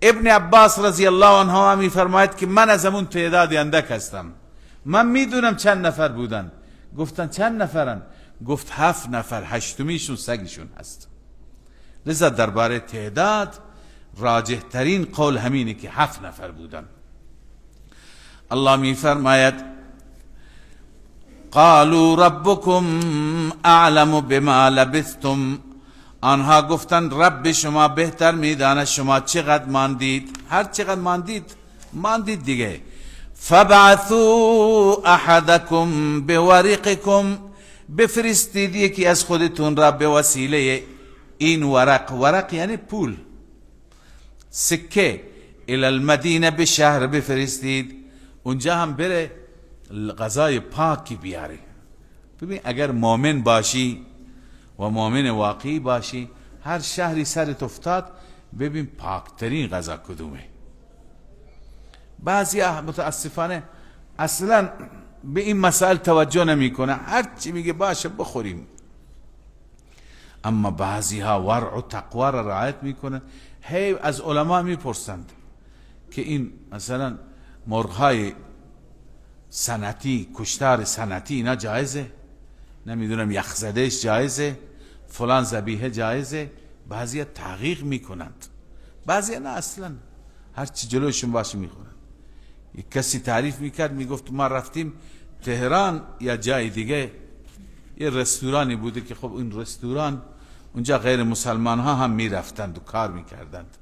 ابن عباس رضی الله عنه هم میفرماید که من از همون تعداد اندک هستم، من میدونم چند نفر بودند. گفتن چند نفرن؟ گفت 7 نفر، 8میشون سگشون هست. لذا درباره تعداد راجح ترین قول همینه که 7 نفر بودن. الله می فرماید قالوا ربکم اعلم بما لبثتم، آنها گفتند رب شما بهتر میداند شما چقدر ماندید. هر چقدر ماندید ماندید دیگه. فبعثوا احدکم بورقکم، بفرستید یکی از خودتون را به وسیله این ورق، ورق یعنی پول، سکه، الی المدینه، به شهر بفرستید، اونجا هم بره غذای پاکی بیاره. ببین اگر مؤمن باشی و مؤمن واقعی باشی، هر شهری سرت افتاد ببین پاکترین غذا کدومه. بعضی متاسفانه اصلا به این مسائل توجه نمیکنه، هر چی میگه باشه بخوریم. اما بعضی ها ورع و تقوا را رعایت میکنن، هی از علما میپرسند که این مثلا مرغهای صنعتی، کشتار صنعتی اینا جایزه، نمیدونم یخزدهش جایزه، فلان ذبیحه جایزه. بعضی تحقیق میکنند، بعضی نه، اصلا هر چی جلوشون باشه میخورند. یک کسی تعریف میکرد، میگفت ما رفتیم تهران یا جای دیگه، یه رستورانی بوده که خب این رستوران اونجا غیر مسلمان ها هم میرفتند و کار میکردند،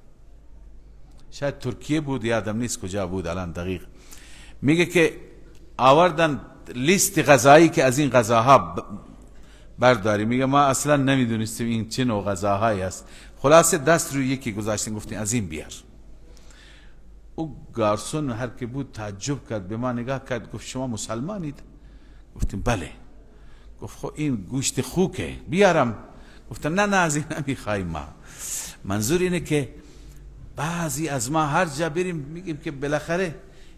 شاید ترکیه بود، یادم نیست کجا بود الان دقیق. میگه که آوردن لیست غذایی که از این غذاها برداری. میگه ما اصلا نمیدونستیم این چه نوع غذاهایی است. خلاصه دست روی یکی گذاشتیم، گفتیم از این بیار. او گارسون هر که بود تعجب کرد، به ما نگاه کرد، گفت شما مسلمانید؟ گفتیم بله. گفت خب این گوشت خوکه، بیارم؟ گفتم نه نه از این نمیخوایم ما. منظور اینه که بعضی از ما هر جا بریم میگیم که بالاخره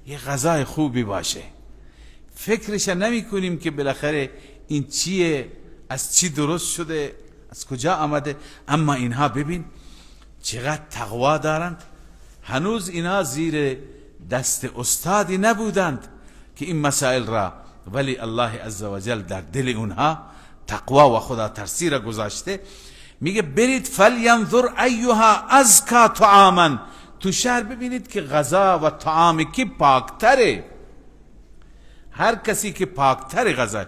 یه غذای خوبی باشه، فکرش نمی کنیم که بالاخره این چیه، از چی درست شده، از کجا آمده. اما اینها ببین چقدر تقوا دارند، هنوز اینها زیر دست استادی نبودند که این مسائل را، ولی الله عزوجل در دل اونها تقوا و خدا ترسی را گذاشته. میگه برید فلینظر ایها ازکا طعاما، تو شهر ببینید که غذا و طعام کی پاکتره، هر کسی که پاکتر غذا،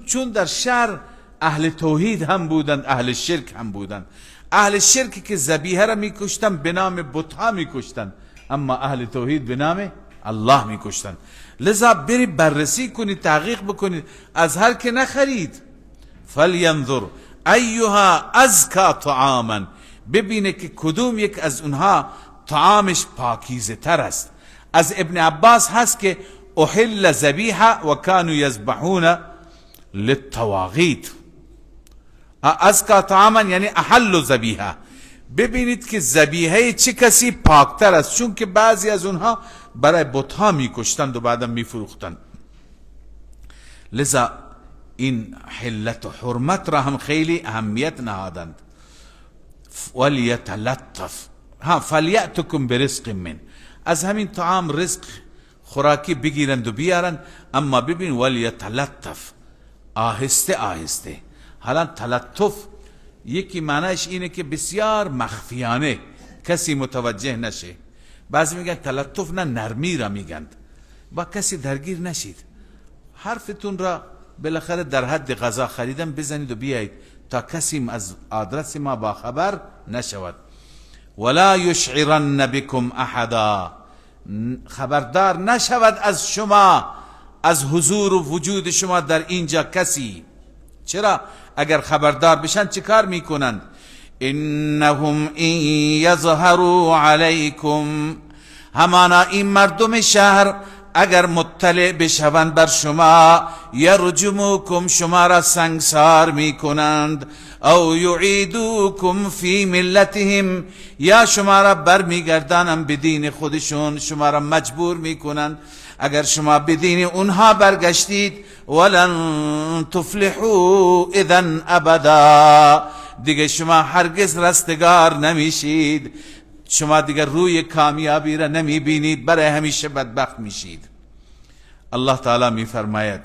چون در شهر اهل توحید هم بودند، اهل شرک هم بودند. اهل شرک که ذبیحه را میکشتن به نام بتها میکشتن، اما اهل توحید به نام الله میکشتن. لذا برید بررسی کنید، تحقیق بکنید، از هر که نخرید. فلینظر ایها ازکا طعاما، ببینه که کدوم یک از اونها طعامش پاکیزه تر است. از ابن عباس هست که احل ذبیحه و کانوا یذبحون للطواغیت. ازکا طعاما یعنی احل ذبیحه، ببینید که ذبیحه چه کسی پاکتر است، چون که بعضی از اونها برای بتها میکشتند و بعدم میفروختند. لذا این حلت و حرمت را هم خیلی اهمیت نهادند. ولیتلطف ها فلیأتکم برزق من، از همین طعام رزق خوراکی بگیرند و بیارند، اما ببین ولیتلطف، آهسته آهسته. حالا تلطف یکی معنیش اینه که بسیار مخفیانه، کسی متوجه نشه. بعضی میگن تلطف نه، نرمی را میگن، با کسی درگیر نشید، حرفتون را بالاخره در حد غذا خریدن بزنید و بیایید تا کسی از آدرس ما با خبر نشود. ولا یشعرن بكم احدا، خبردار نشود از شما، از حضور و وجود شما در اینجا کسی. چرا؟ اگر خبردار بشن چه کار میکنند؟ انهم ان یظهروا علیکم، همانا این مردم شهر اگر مطلع بشوند بر شما، یرجموکم، شما را سنگسار میکنند، او یعیدوکم فی ملتهم، یا شما را برمیگردانند به دین خودشون، شما را مجبور میکنند. اگر شما به دین اونها برگشتید، ولن تفلحوا اذا ابدا، دیگه شما هرگز رستگار نمیشید، شما دیگر روی کامیابی را نمیبینید، برای همیشه بدبخت میشید. الله تعالی میفرماید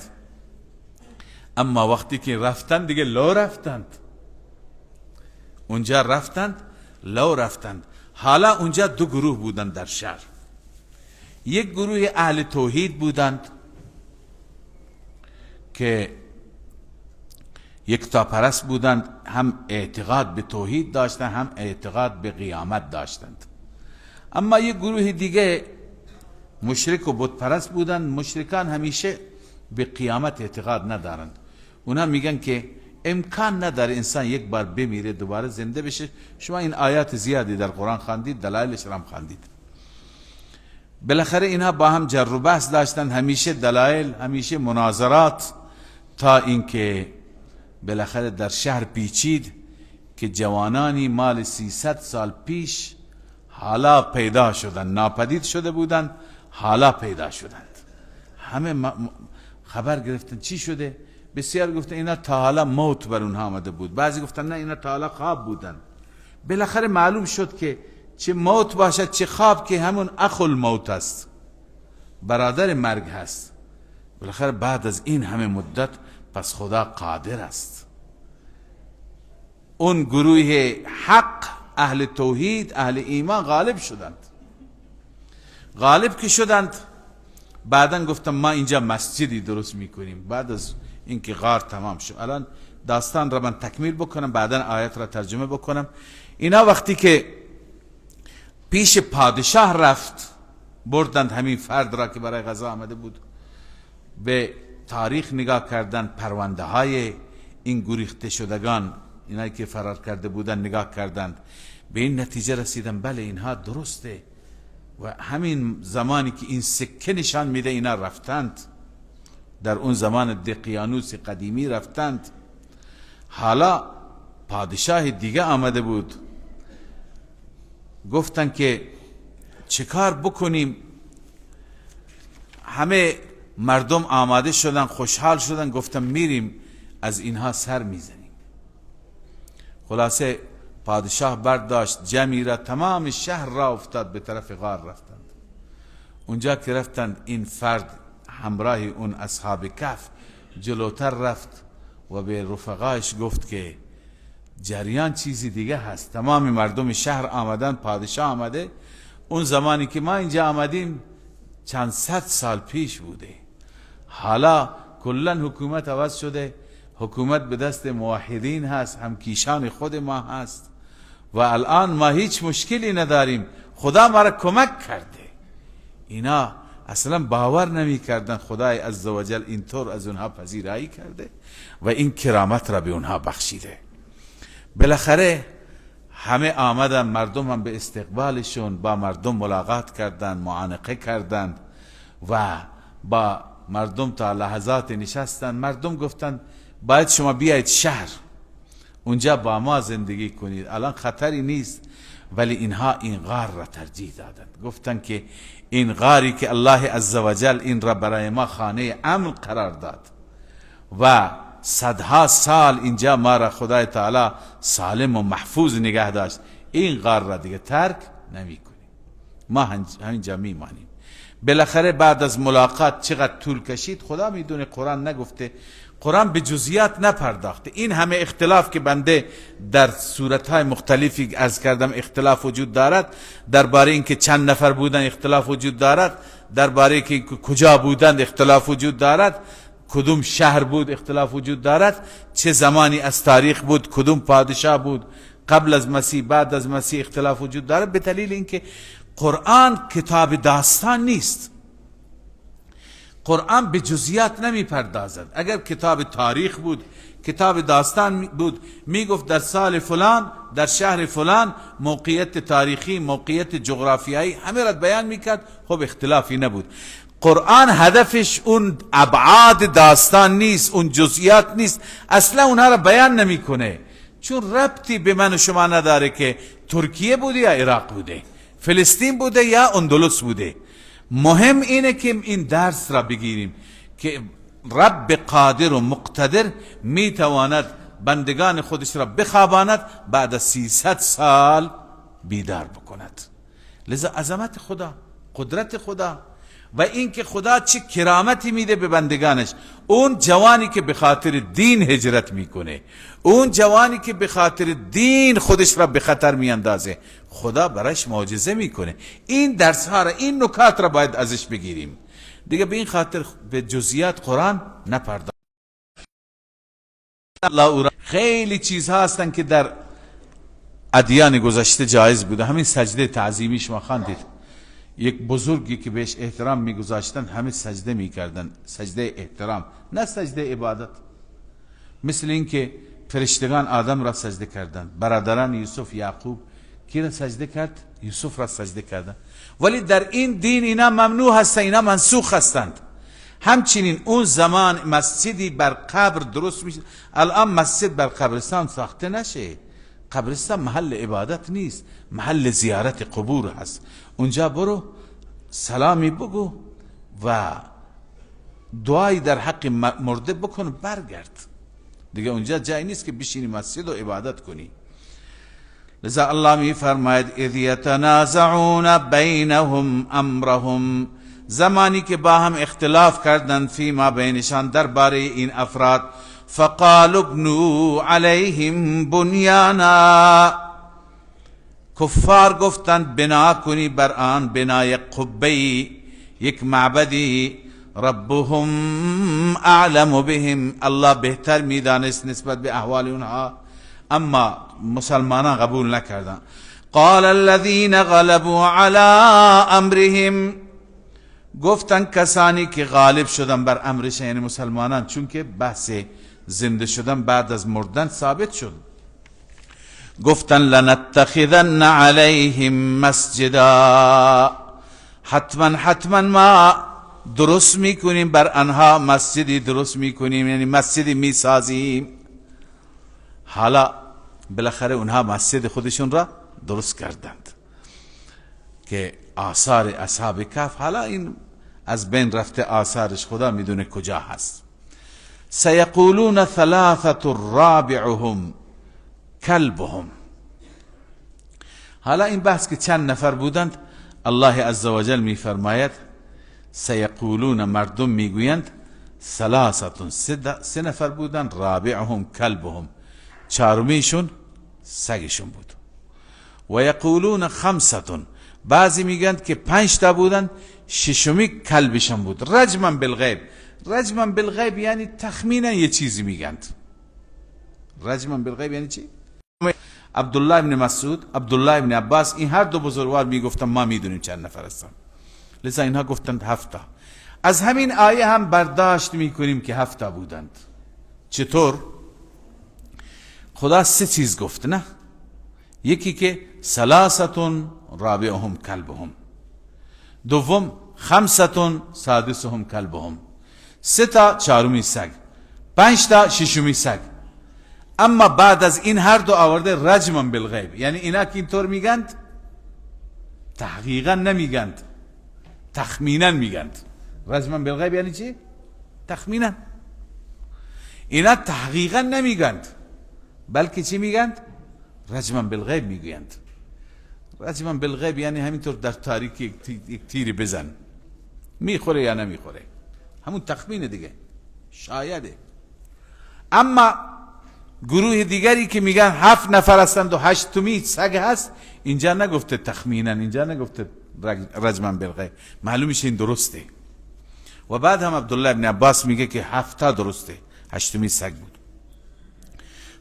اما وقتی که رفتند دیگه لو رفتند، اونجا رفتند لو رفتند. حالا اونجا دو گروه بودند در شهر، یک گروه اهل توحید بودند که یکتاپرست بودند، هم اعتقاد به توحید داشتند هم اعتقاد به قیامت داشتند. اما یک گروه دیگه مشرک و بت پرست بودند. مشرکان همیشه به قیامت اعتقاد ندارند، اونا میگن که امکان نداره انسان یک بار بمیره دوباره زنده بشه. شما این آیات زیادی در قرآن خواندید، دلایلش را هم خواندید. بالاخره اینها با هم جر و بحث داشتند، همیشه دلایل، همیشه مناظرات، تا اینکه بالاخره در شهر پیچید که جوانانی مال 300 سال پیش حالا پیدا شدند، ناپدید شده بودند، حالا پیدا شدند. همه خبر گرفتن چی شده. بسیار گفتن اینا تا حالا موت بر اونها آمده بود، بعضی گفتن نه اینا تا حالا خواب بودن. بالاخره معلوم شد که چه موت باشد چه خواب، که همون اخو الموت است، برادر مرگ هست. بالاخره بعد از این همه مدت پس خدا قادر است. اون گروه حق، اهل توحید، اهل ایمان غالب شدند. غالب که شدند، بعدا گفتم ما اینجا مسجدی درست میکنیم بعد از اینکه غار تمام شد. الان داستان را من تکمیل بکنم، بعدا آیت را ترجمه بکنم. اینا وقتی که پیش پادشاه رفت، بردند همین فرد را که برای غذا آمده بود، به تاریخ نگاه کردن، پرونده های این گریخته شدگان، اینایی که فرار کرده بودن نگاه کردند، به این نتیجه رسیدن بله اینها درسته. و همین زمانی که این سکه نشان میده اینا رفتند، در اون زمان دقیانوس قدیمی رفتند. حالا پادشاه دیگه آمده بود، گفتن که چه کار بکنیم؟ همه مردم آماده شدن، خوشحال شدن، گفتن میریم از اینها سر میزنیم. خلاصه پادشاه برداشت جمعی را، تمام شهر را افتاد به طرف غار رفتند. اونجا که رفتند، این فرد همراه اون اصحاب کهف جلوتر رفت و به رفقایش گفت که جریان چیزی دیگه هست، تمام مردم شهر آمدن، پادشاه آمده. اون زمانی که ما اینجا آمدیم چند صد سال پیش بوده، حالا کلا حکومت عوض شده، حکومت به دست موحدین هست، همکیشان خود ما هست و الان ما هیچ مشکلی نداریم، خدا ما را کمک کرده. اینا اصلا باور نمی کردن خدای عزوجل اینطور از اونها پذیرایی کرده و این کرامت را به اونها بخشیده. بالاخره همه آمدن، مردم هم به استقبالشون، با مردم ملاقات کردند، معانقه کردند و با مردم تا لحظات نشستند. مردم گفتند باید شما بیاید شهر، اونجا با ما زندگی کنید، الان خطری نیست. ولی اینها این غار را ترجیح دادند، گفتند که این غاری که الله عزوجل این را برای ما خانه امن قرار داد و صدها سال اینجا ما را خدای تعالی سالم و محفوظ نگه داشت، این غار را دیگه ترک نمی کنیم، ما همینجا میمانیم. بالاخره بعد از ملاقات چقدر طول کشید خدا میدونه، قرآن نگفته، قرآن به جزئیات نپرداخته. این همه اختلاف که بنده در صورتهای مختلفی عرض کردم اختلاف وجود دارد، درباره اینکه چند نفر بودن اختلاف وجود دارد، درباره که کجا بودند اختلاف وجود دارد، کدوم شهر بود اختلاف وجود دارد، چه زمانی از تاریخ بود، کدوم پادشاه بود، قبل از مسیح بعد از مسیح اختلاف وجود دارد، به دلیل اینکه قرآن کتاب داستان نیست، قرآن به جزئیات نمی پردازد. اگر کتاب تاریخ بود، کتاب داستان بود، می گفت در سال فلان در شهر فلان موقعیت تاریخی، موقعیت جغرافیایی، همه را بیان میکرد، خب اختلافی نبود. قرآن هدفش اون ابعاد داستان نیست، اون جزئیات نیست، اصلا اونها را بیان نمیکنه، چون ربطی به من و شما نداره که ترکیه بوده یا عراق بوده، فلسطین بوده یا اندلس بوده. مهم اینه که این درس را بگیریم که رب قادر و مقتدر میتواند بندگان خودش را بخواباند، بعد از 300 سال بیدار بکند. لذا عظمت خدا، قدرت خدا و اینکه خدا چه کرامتی میده به بندگانش. اون جوانی که به خاطر دین هجرت میکنه، اون جوانی که به خاطر دین خودش را به خطر میاندازه، خدا برایش معجزه میکنه. این درس ها را، این نکات را باید ازش بگیریم دیگه. به این خاطر به جزئیات قرآن نپرداخت. خیلی چیزها هستن که در ادیان گذشته جایز بوده. همین سجده تعظیمی شما خواندید، یک بزرگی که بهش احترام میگذاشتن همه سجده میکردن، سجده احترام، نه سجده عبادت. مثل اینکه فرشتگان آدم را سجده کردند، برادران یوسف یعقوب کی را سجده کرد؟ یوسف را سجده کردند. ولی در این دین اینا ممنوع هستند، اینا منسوخ هستند. همچنین اون زمان مسجدی بر قبر درست میشه، الان مسجد بر قبرستان ساخته نشه. قبرستان محل عبادت نیست، محل زیارت قبور هست. اونجا برو سلامی بگو و دعایی در حق مرده بکن، برگرد دیگه. اونجا جایی نیست که بشینی مسجد و عبادت کنی. لذا الله می فرماید اذ یتنازعون بینهم امرهم، زمانی که با هم اختلاف کردند فیما بینشان درباره این افراد، فقالوا ابنوا علیهم بنیانا، کفار گفتند بنا کنی بر آن بنای قبه، یک معبدی، ربهم اعلم بهم، الله بهتر میدانست نسبت به احوال اونها، اما مسلمانان قبول نکردند. قال الذين غلبوا على امرهم، گفتن کسانی که غالب شدن بر امرش، یعنی مسلمانان، چون که بحث زنده شدن بعد از مردن ثابت شد. گفتن لنتخذن علیهم مسجدا، حتما حتما ما درست میکنیم بر آنها مسجدی درست میکنیم، یعنی مسجدی میسازیم. حالا بالاخره اونها مسجد خودشون را درست کردند که آثار اصحاب کهف حالا این از بین رفته، آثارش خدا میدونه کجا هست. سیقولون ثلاثة رابعهم کلبهم. حالا این بحث که چند نفر بودند، الله عزوجل میفرماید سیقولون، مردم میگویند ثلاثة، سه نفر بودند، رابعهم کلبهم، چهارمیشون سگشون بود. و یقولون خمسة، بعضی میگن که 5 تا بودن، ششمی کلبشون بود. رجما بالغیب، رجما بالغیب یعنی تخمینا یه چیزی میگند. رجما بالغیب یعنی چی؟ عبدالله ابن مسعود، عبدالله ابن عباس، این هر دو بزرگوار میگفتن ما میدونیم چند نفر هستن، لذا اینها گفتند 7 تا. از همین آیه هم برداشت میکنیم که 7 تا بودند. چطور؟ خدا 3 چیز گفت، نه؟ یکی که ثلاثة رابعهم کلبهم، دوم خمسة سادسهم کلبهم، 3 تا چهارمی سگ، 5 تا ششمی سگ. اما بعد از این هر دو آورده رجما بالغیب، یعنی اینا که اینطور میگند تحقیقا نمیگند، تخمینا میگند. رجما بالغیب یعنی چی؟ تخمینا. اینا تحقیقا نمیگند، بلکه چی میگند؟ رجما بالغیب میگویند. رجما بالغیب یعنی همینطور در تاریکی یک تیری بزن، میخوره یا نمیخوره، همون تخمین دیگه، شایده. اما گروه دیگری که میگن 7 نفر هستند و 8می سگ هست، اینجا نگفته تخمینن، اینجا نگفته رجما بالغیب، معلوم میشه این درسته. و بعد هم عبدالله ابن عباس میگه که 7 درسته، 8می سگ بود.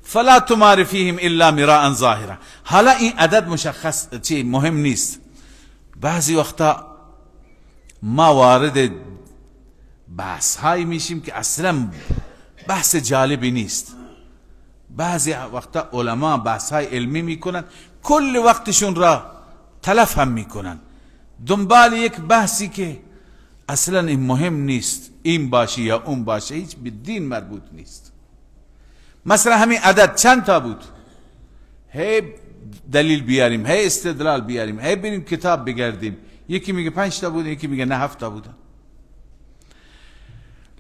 فلا تمار فیهم الا مراء ظاهرا. حالا این عدد مشخص چی مهم نیست. بعضی وقتا ما وارد بحث هایی میشیم که اصلا بحث جالبی نیست. بعضی وقتا علما بحث های علمی میکنن، کل وقتشون را تلف هم میکنن دنبال یک بحثی که اصلا این مهم نیست، این باشه یا اون باشه، هیچ به دین مربوط نیست. مثلا همین عدد چند تا بود، هی دلیل بیاریم، هی استدلال بیاریم، هی بریم کتاب بگردیم، یکی میگه 5 تا بود، یکی میگه نه 7 تا بودن.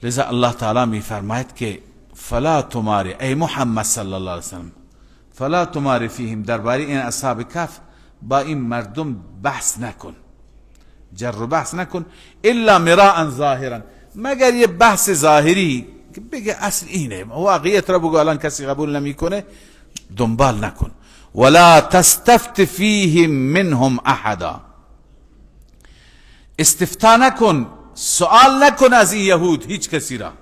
لذا الله تعالی میفرماید که فلا تماری، ای محمد صلی الله علیه وسلم، فلا تماری فیهم، درباره این اصحاب کهف با این مردم بحث نکن، جر و بحث نکن، الا مراء ظاهرا، مگر یه بحث ظاهری که بگه اصل اینه، واقعیت را بگو، الان کسی قبول نمیکنه، دنبال نکن. ولا تستفت فیهم منهم احدا، استفتا نکن، سوال نکن از این یهود هیچ کسی را.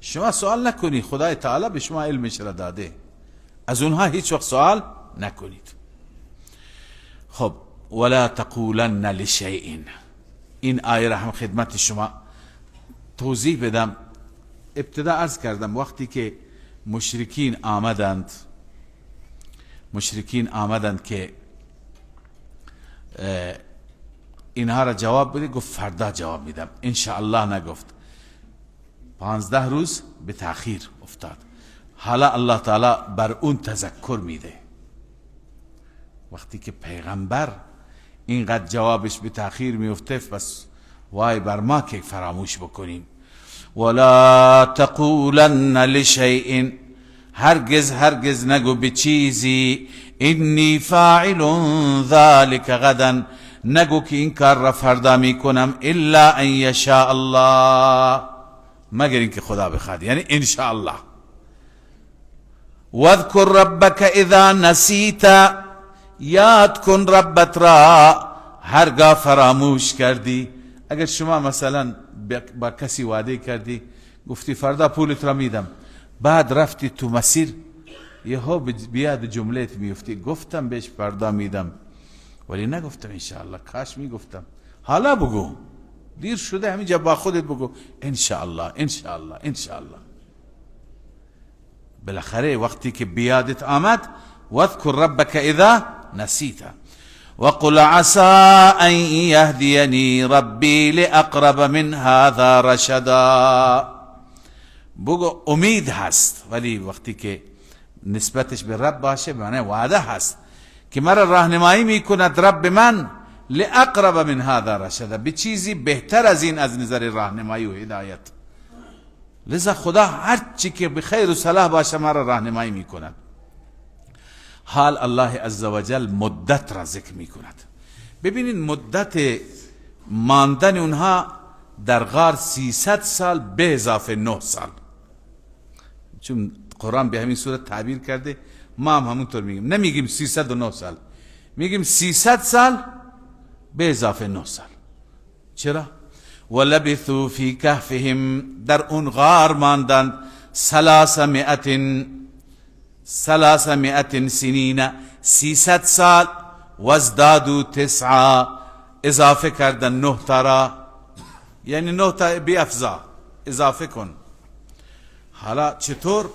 شما سوال نکنی، خدای تعالی به شما علمش را داده، از اونها هیچ وقت سوال نکنید. خب ولا تقولن لشیء، این آیه را هم خدمت شما توضیح بدم. ابتدا عرض کردم وقتی که مشرکین آمدند، که اینها را جواب بده، گفت فردا جواب میدم انشاءالله، نگفت. 15 روز به تأخیر افتاد. حالا الله تعالی بر اون تذکر میده. وقتی که پیغمبر اینقدر جوابش به تأخیر میفته، پس وای بر ما که فراموش بکنیم. ولا تقولن لشیء، هرگز هرگز نگو به چیزی، انی فاعل ذلک غدا، نگو که این کار را فردا میکنم، الا ان یشاء الله، مگر اینکه خدا بخواد، یعنی ان شاء الله. واذکر ربک اذا نسیت، یاد کن ربت را هرگاه فراموش کردی. اگر شما مثلا با کسی وعده کردی، گفتی فردا پولت را میدم، بعد رفتی تو مسیر، یهو بیاد جملهت میفتی، گفتم بهش فردا میدم ولی نگفتم انشاءالله، کاش میگفتم. حالا بگو، دیر شده، همینجا با خودت بگو انشاءالله انشاءالله انشاءالله. بالاخره وقتی که بیادت آمد، واذکر ربک اذا نسیت وقل عسى ان يهديني ربي لاقرب من هذا رشدا. بگو امید هست، ولی وقتی که نسبتش به رب باشه به معنی وعده هست که مرا راهنمایی میکند رب من، لاقرب من هذا رشدا، به چیزی بهتر از این از نظر راهنمایی و هدایت. لذا خدا هر چی که به خیر و صلاح باشه مرا راهنمایی میکند. حال الله عزوجل مدت را ذکر میکند. ببینید مدت ماندن اونها در غار 300 سال به اضافه 9 سال، چون قرآن به همین صورت تعبیر کرده، ما هم همونطور میگیم، نمیگیم 309 سال، میگیم 300 سال به اضافه 9 سال. چرا؟ ولبثوا فی کهفهم، در اون غار ماندند، 300 سنین، 300 سال، وازدادوا 9، اضافه کردن 9 تا را، یعنی 9 تا بیافزا اضافه کن. حالا چطور؟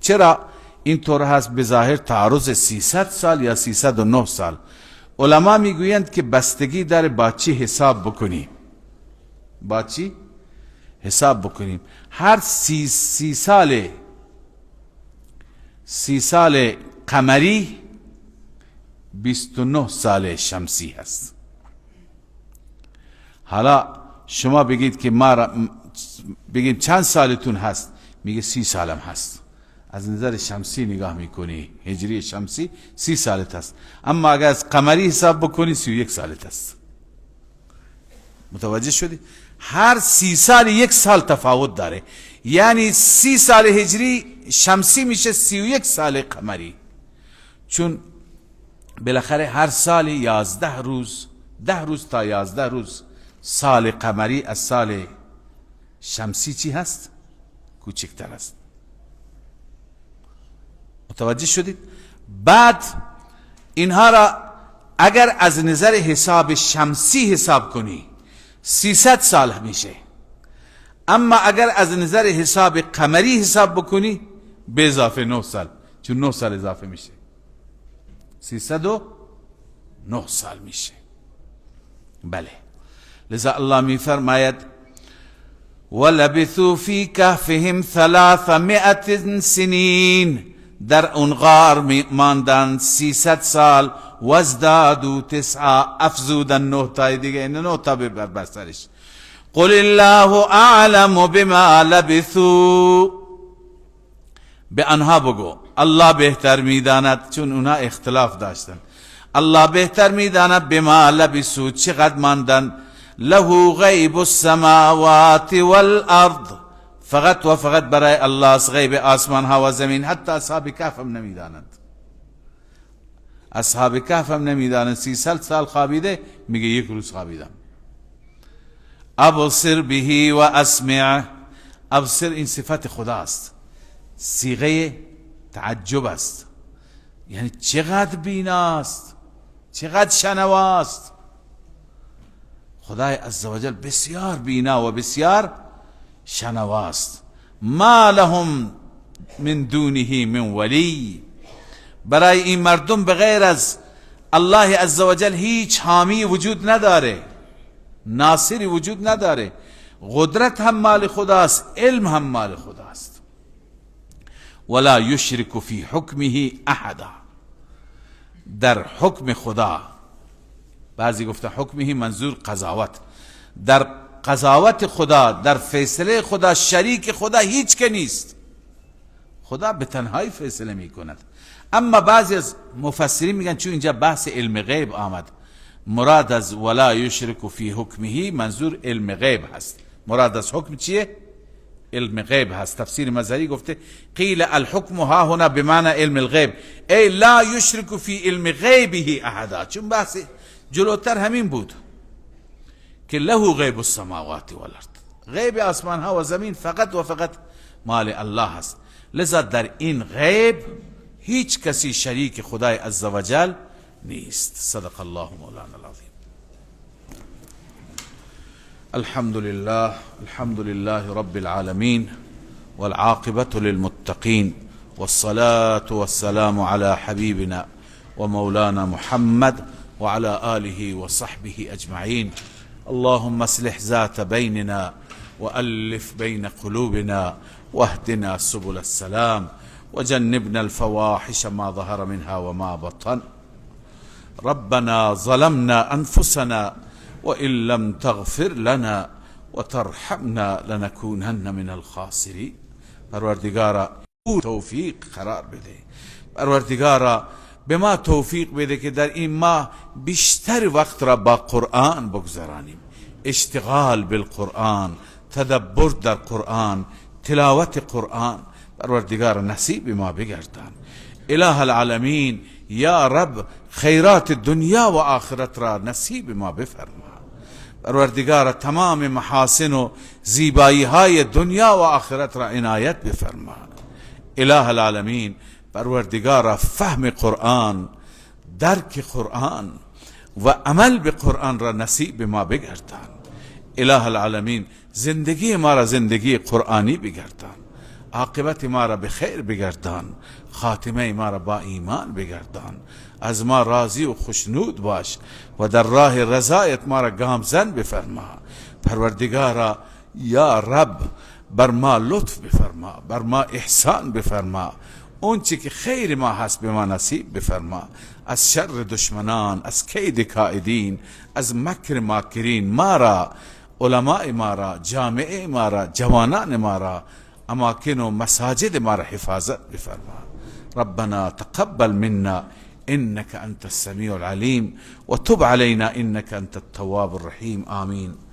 چرا این طور هست؟ به ظاهر تعارض 300 سال یا 309 سال. علما میگویند که بستگی داره با چی حساب بکنیم، با چی حساب بکنیم. هر سی سال قمری 29 سال شمسی هست. حالا شما بگید که ما بگید چند سالتون هست، میگه 30 سالم هست. از نظر شمسی نگاه میکنی، هجری شمسی 30 سالت هست، اما اگر از قمری حساب بکنی 31 سالت هست. متوجه شدی؟ هر 30 سال یک سال تفاوت داره، یعنی 30 سال هجری شمسی میشه 31 سال قمری، چون بالاخره هر سال 11 روز، 10 روز تا 11 روز سال قمری از سال شمسی چی هست؟ کوچکتر است. متوجه شدید؟ بعد اینها را اگر از نظر حساب شمسی حساب کنی 300 سال میشه، اما اگر از نظر حساب قمری حساب بکنی به اضافه 9 سال، چون 9 سال اضافه میشه، 309 سال میشه. بله، لذا الله میفرماید ولبثوا فی کهفهم 300 سنین، در اون غار ماندند 300 سال، وازدادوا 9، افزودن 9 تای دیگه، این 9 تا بر سرش. قل الله اعلم بما لبثوا، به آنها بگو الله بهتر میداند، چون اونها اختلاف داشتن. الله بهتر میداند بما لبثوا، چقدر ماندن. له غیب السماوات والارض، فقط و فقط برای الله است غیب آسمان ها و زمین. حتی اصحاب کهف هم نمیدانند، اصحاب کهف هم نمیدانند. 300 سال خوابیده، میگه یک روز خوابیدم. ابصر به و اسمع، ابصر این صفت خداست، صیغه تعجب است، یعنی چقدر بیناست، چقدر شنواست. خدای عزوجل بسیار بینا و بسیار شنواست. ما لهم من دونه من ولی، برای این مردم بغیر از الله عزوجل هیچ حامی وجود نداره، ناصری وجود نداره. قدرت هم مال خداست، علم هم مال خداست. ولا یشرک فی حکمه احدا، در حکم خدا، بعضی گفته حکمه منظور قضاوت، در قضاوت خدا، در فیصله خدا شریک خدا هیچ که نیست، خدا به تنهایی فیصله می کند. اما بعضی از مفسرین میگن چون اینجا بحث علم غیب آمد، مراد از ولا یشرک فی حکمه منظور علم غیب هست. مراد از حکم چیه؟ علم غیب هست. تفسیر مظهری گفته قیل الحکم ها هنا بمعنى علم الغیب، ای لا یشرک فی علم غیبه احدا، چون بحث جلوتر همین بود که له غیب السماوات والارض، غیب آسمان ها و زمین فقط و فقط مال الله هست. لذا در این غیب هیچ کسی شریک خدای عزوجل نیست. صدق الله مولانا العظیم. الحمد لله، الحمد لله رب العالمین والعاقبة للمتقین والصلاة والسلام على حبیبنا ومولانا محمد وعلى آله وصحبه أجمعين. اللهم اصلح ذات بيننا وألف بين قلوبنا واهدنا سبل السلام وجنبنا الفواحش ما ظهر منها وما بطن. ربنا ظلمنا أنفسنا وإن لم تغفر لنا وترحمنا لنكونن من الخاسرين. پروردگارا توفیق قرار بده، پروردگارا به ما توفیق بده که در این ماه بیشتر وقت را با قرآن بگذرانیم، اشتغال بالقرآن، تدبر در قرآن، تلاوت قرآن. پروردگار نصیب ما بگردان. اله العالمین یا رب خیرات دنیا و آخرت را نصیب ما بفرما. پروردگار تمام محاسن و زیبایی های دنیا و آخرت را عنایت بفرما. اله العالمین پروردگار فهم قرآن، درک قرآن و عمل به قرآن را نصیب ما بگردان. اله العالمین زندگی ما را زندگی قرآنی بگردان، عاقبت ما را به خیر بگردان، خاتمه ما را با ایمان بگردان. از ما راضی و خوشنود باش و در راه رضایت ما را گامزن بفرما. پروردگارا یا رب بر ما لطف بفرما، بر ما احسان بفرما، اون چی که خیر ما هست به ما نصیب بفرما. از شر دشمنان، از کید کائدین، از مکر ماکرین ما را، علماء ما را، جامعه ما را، جوانان ما را، اماکن و مساجد ما را حفاظت بفرما. ربنا تقبل منا انك انت السميع العليم وتب علينا انك انت التواب الرحيم. آمین.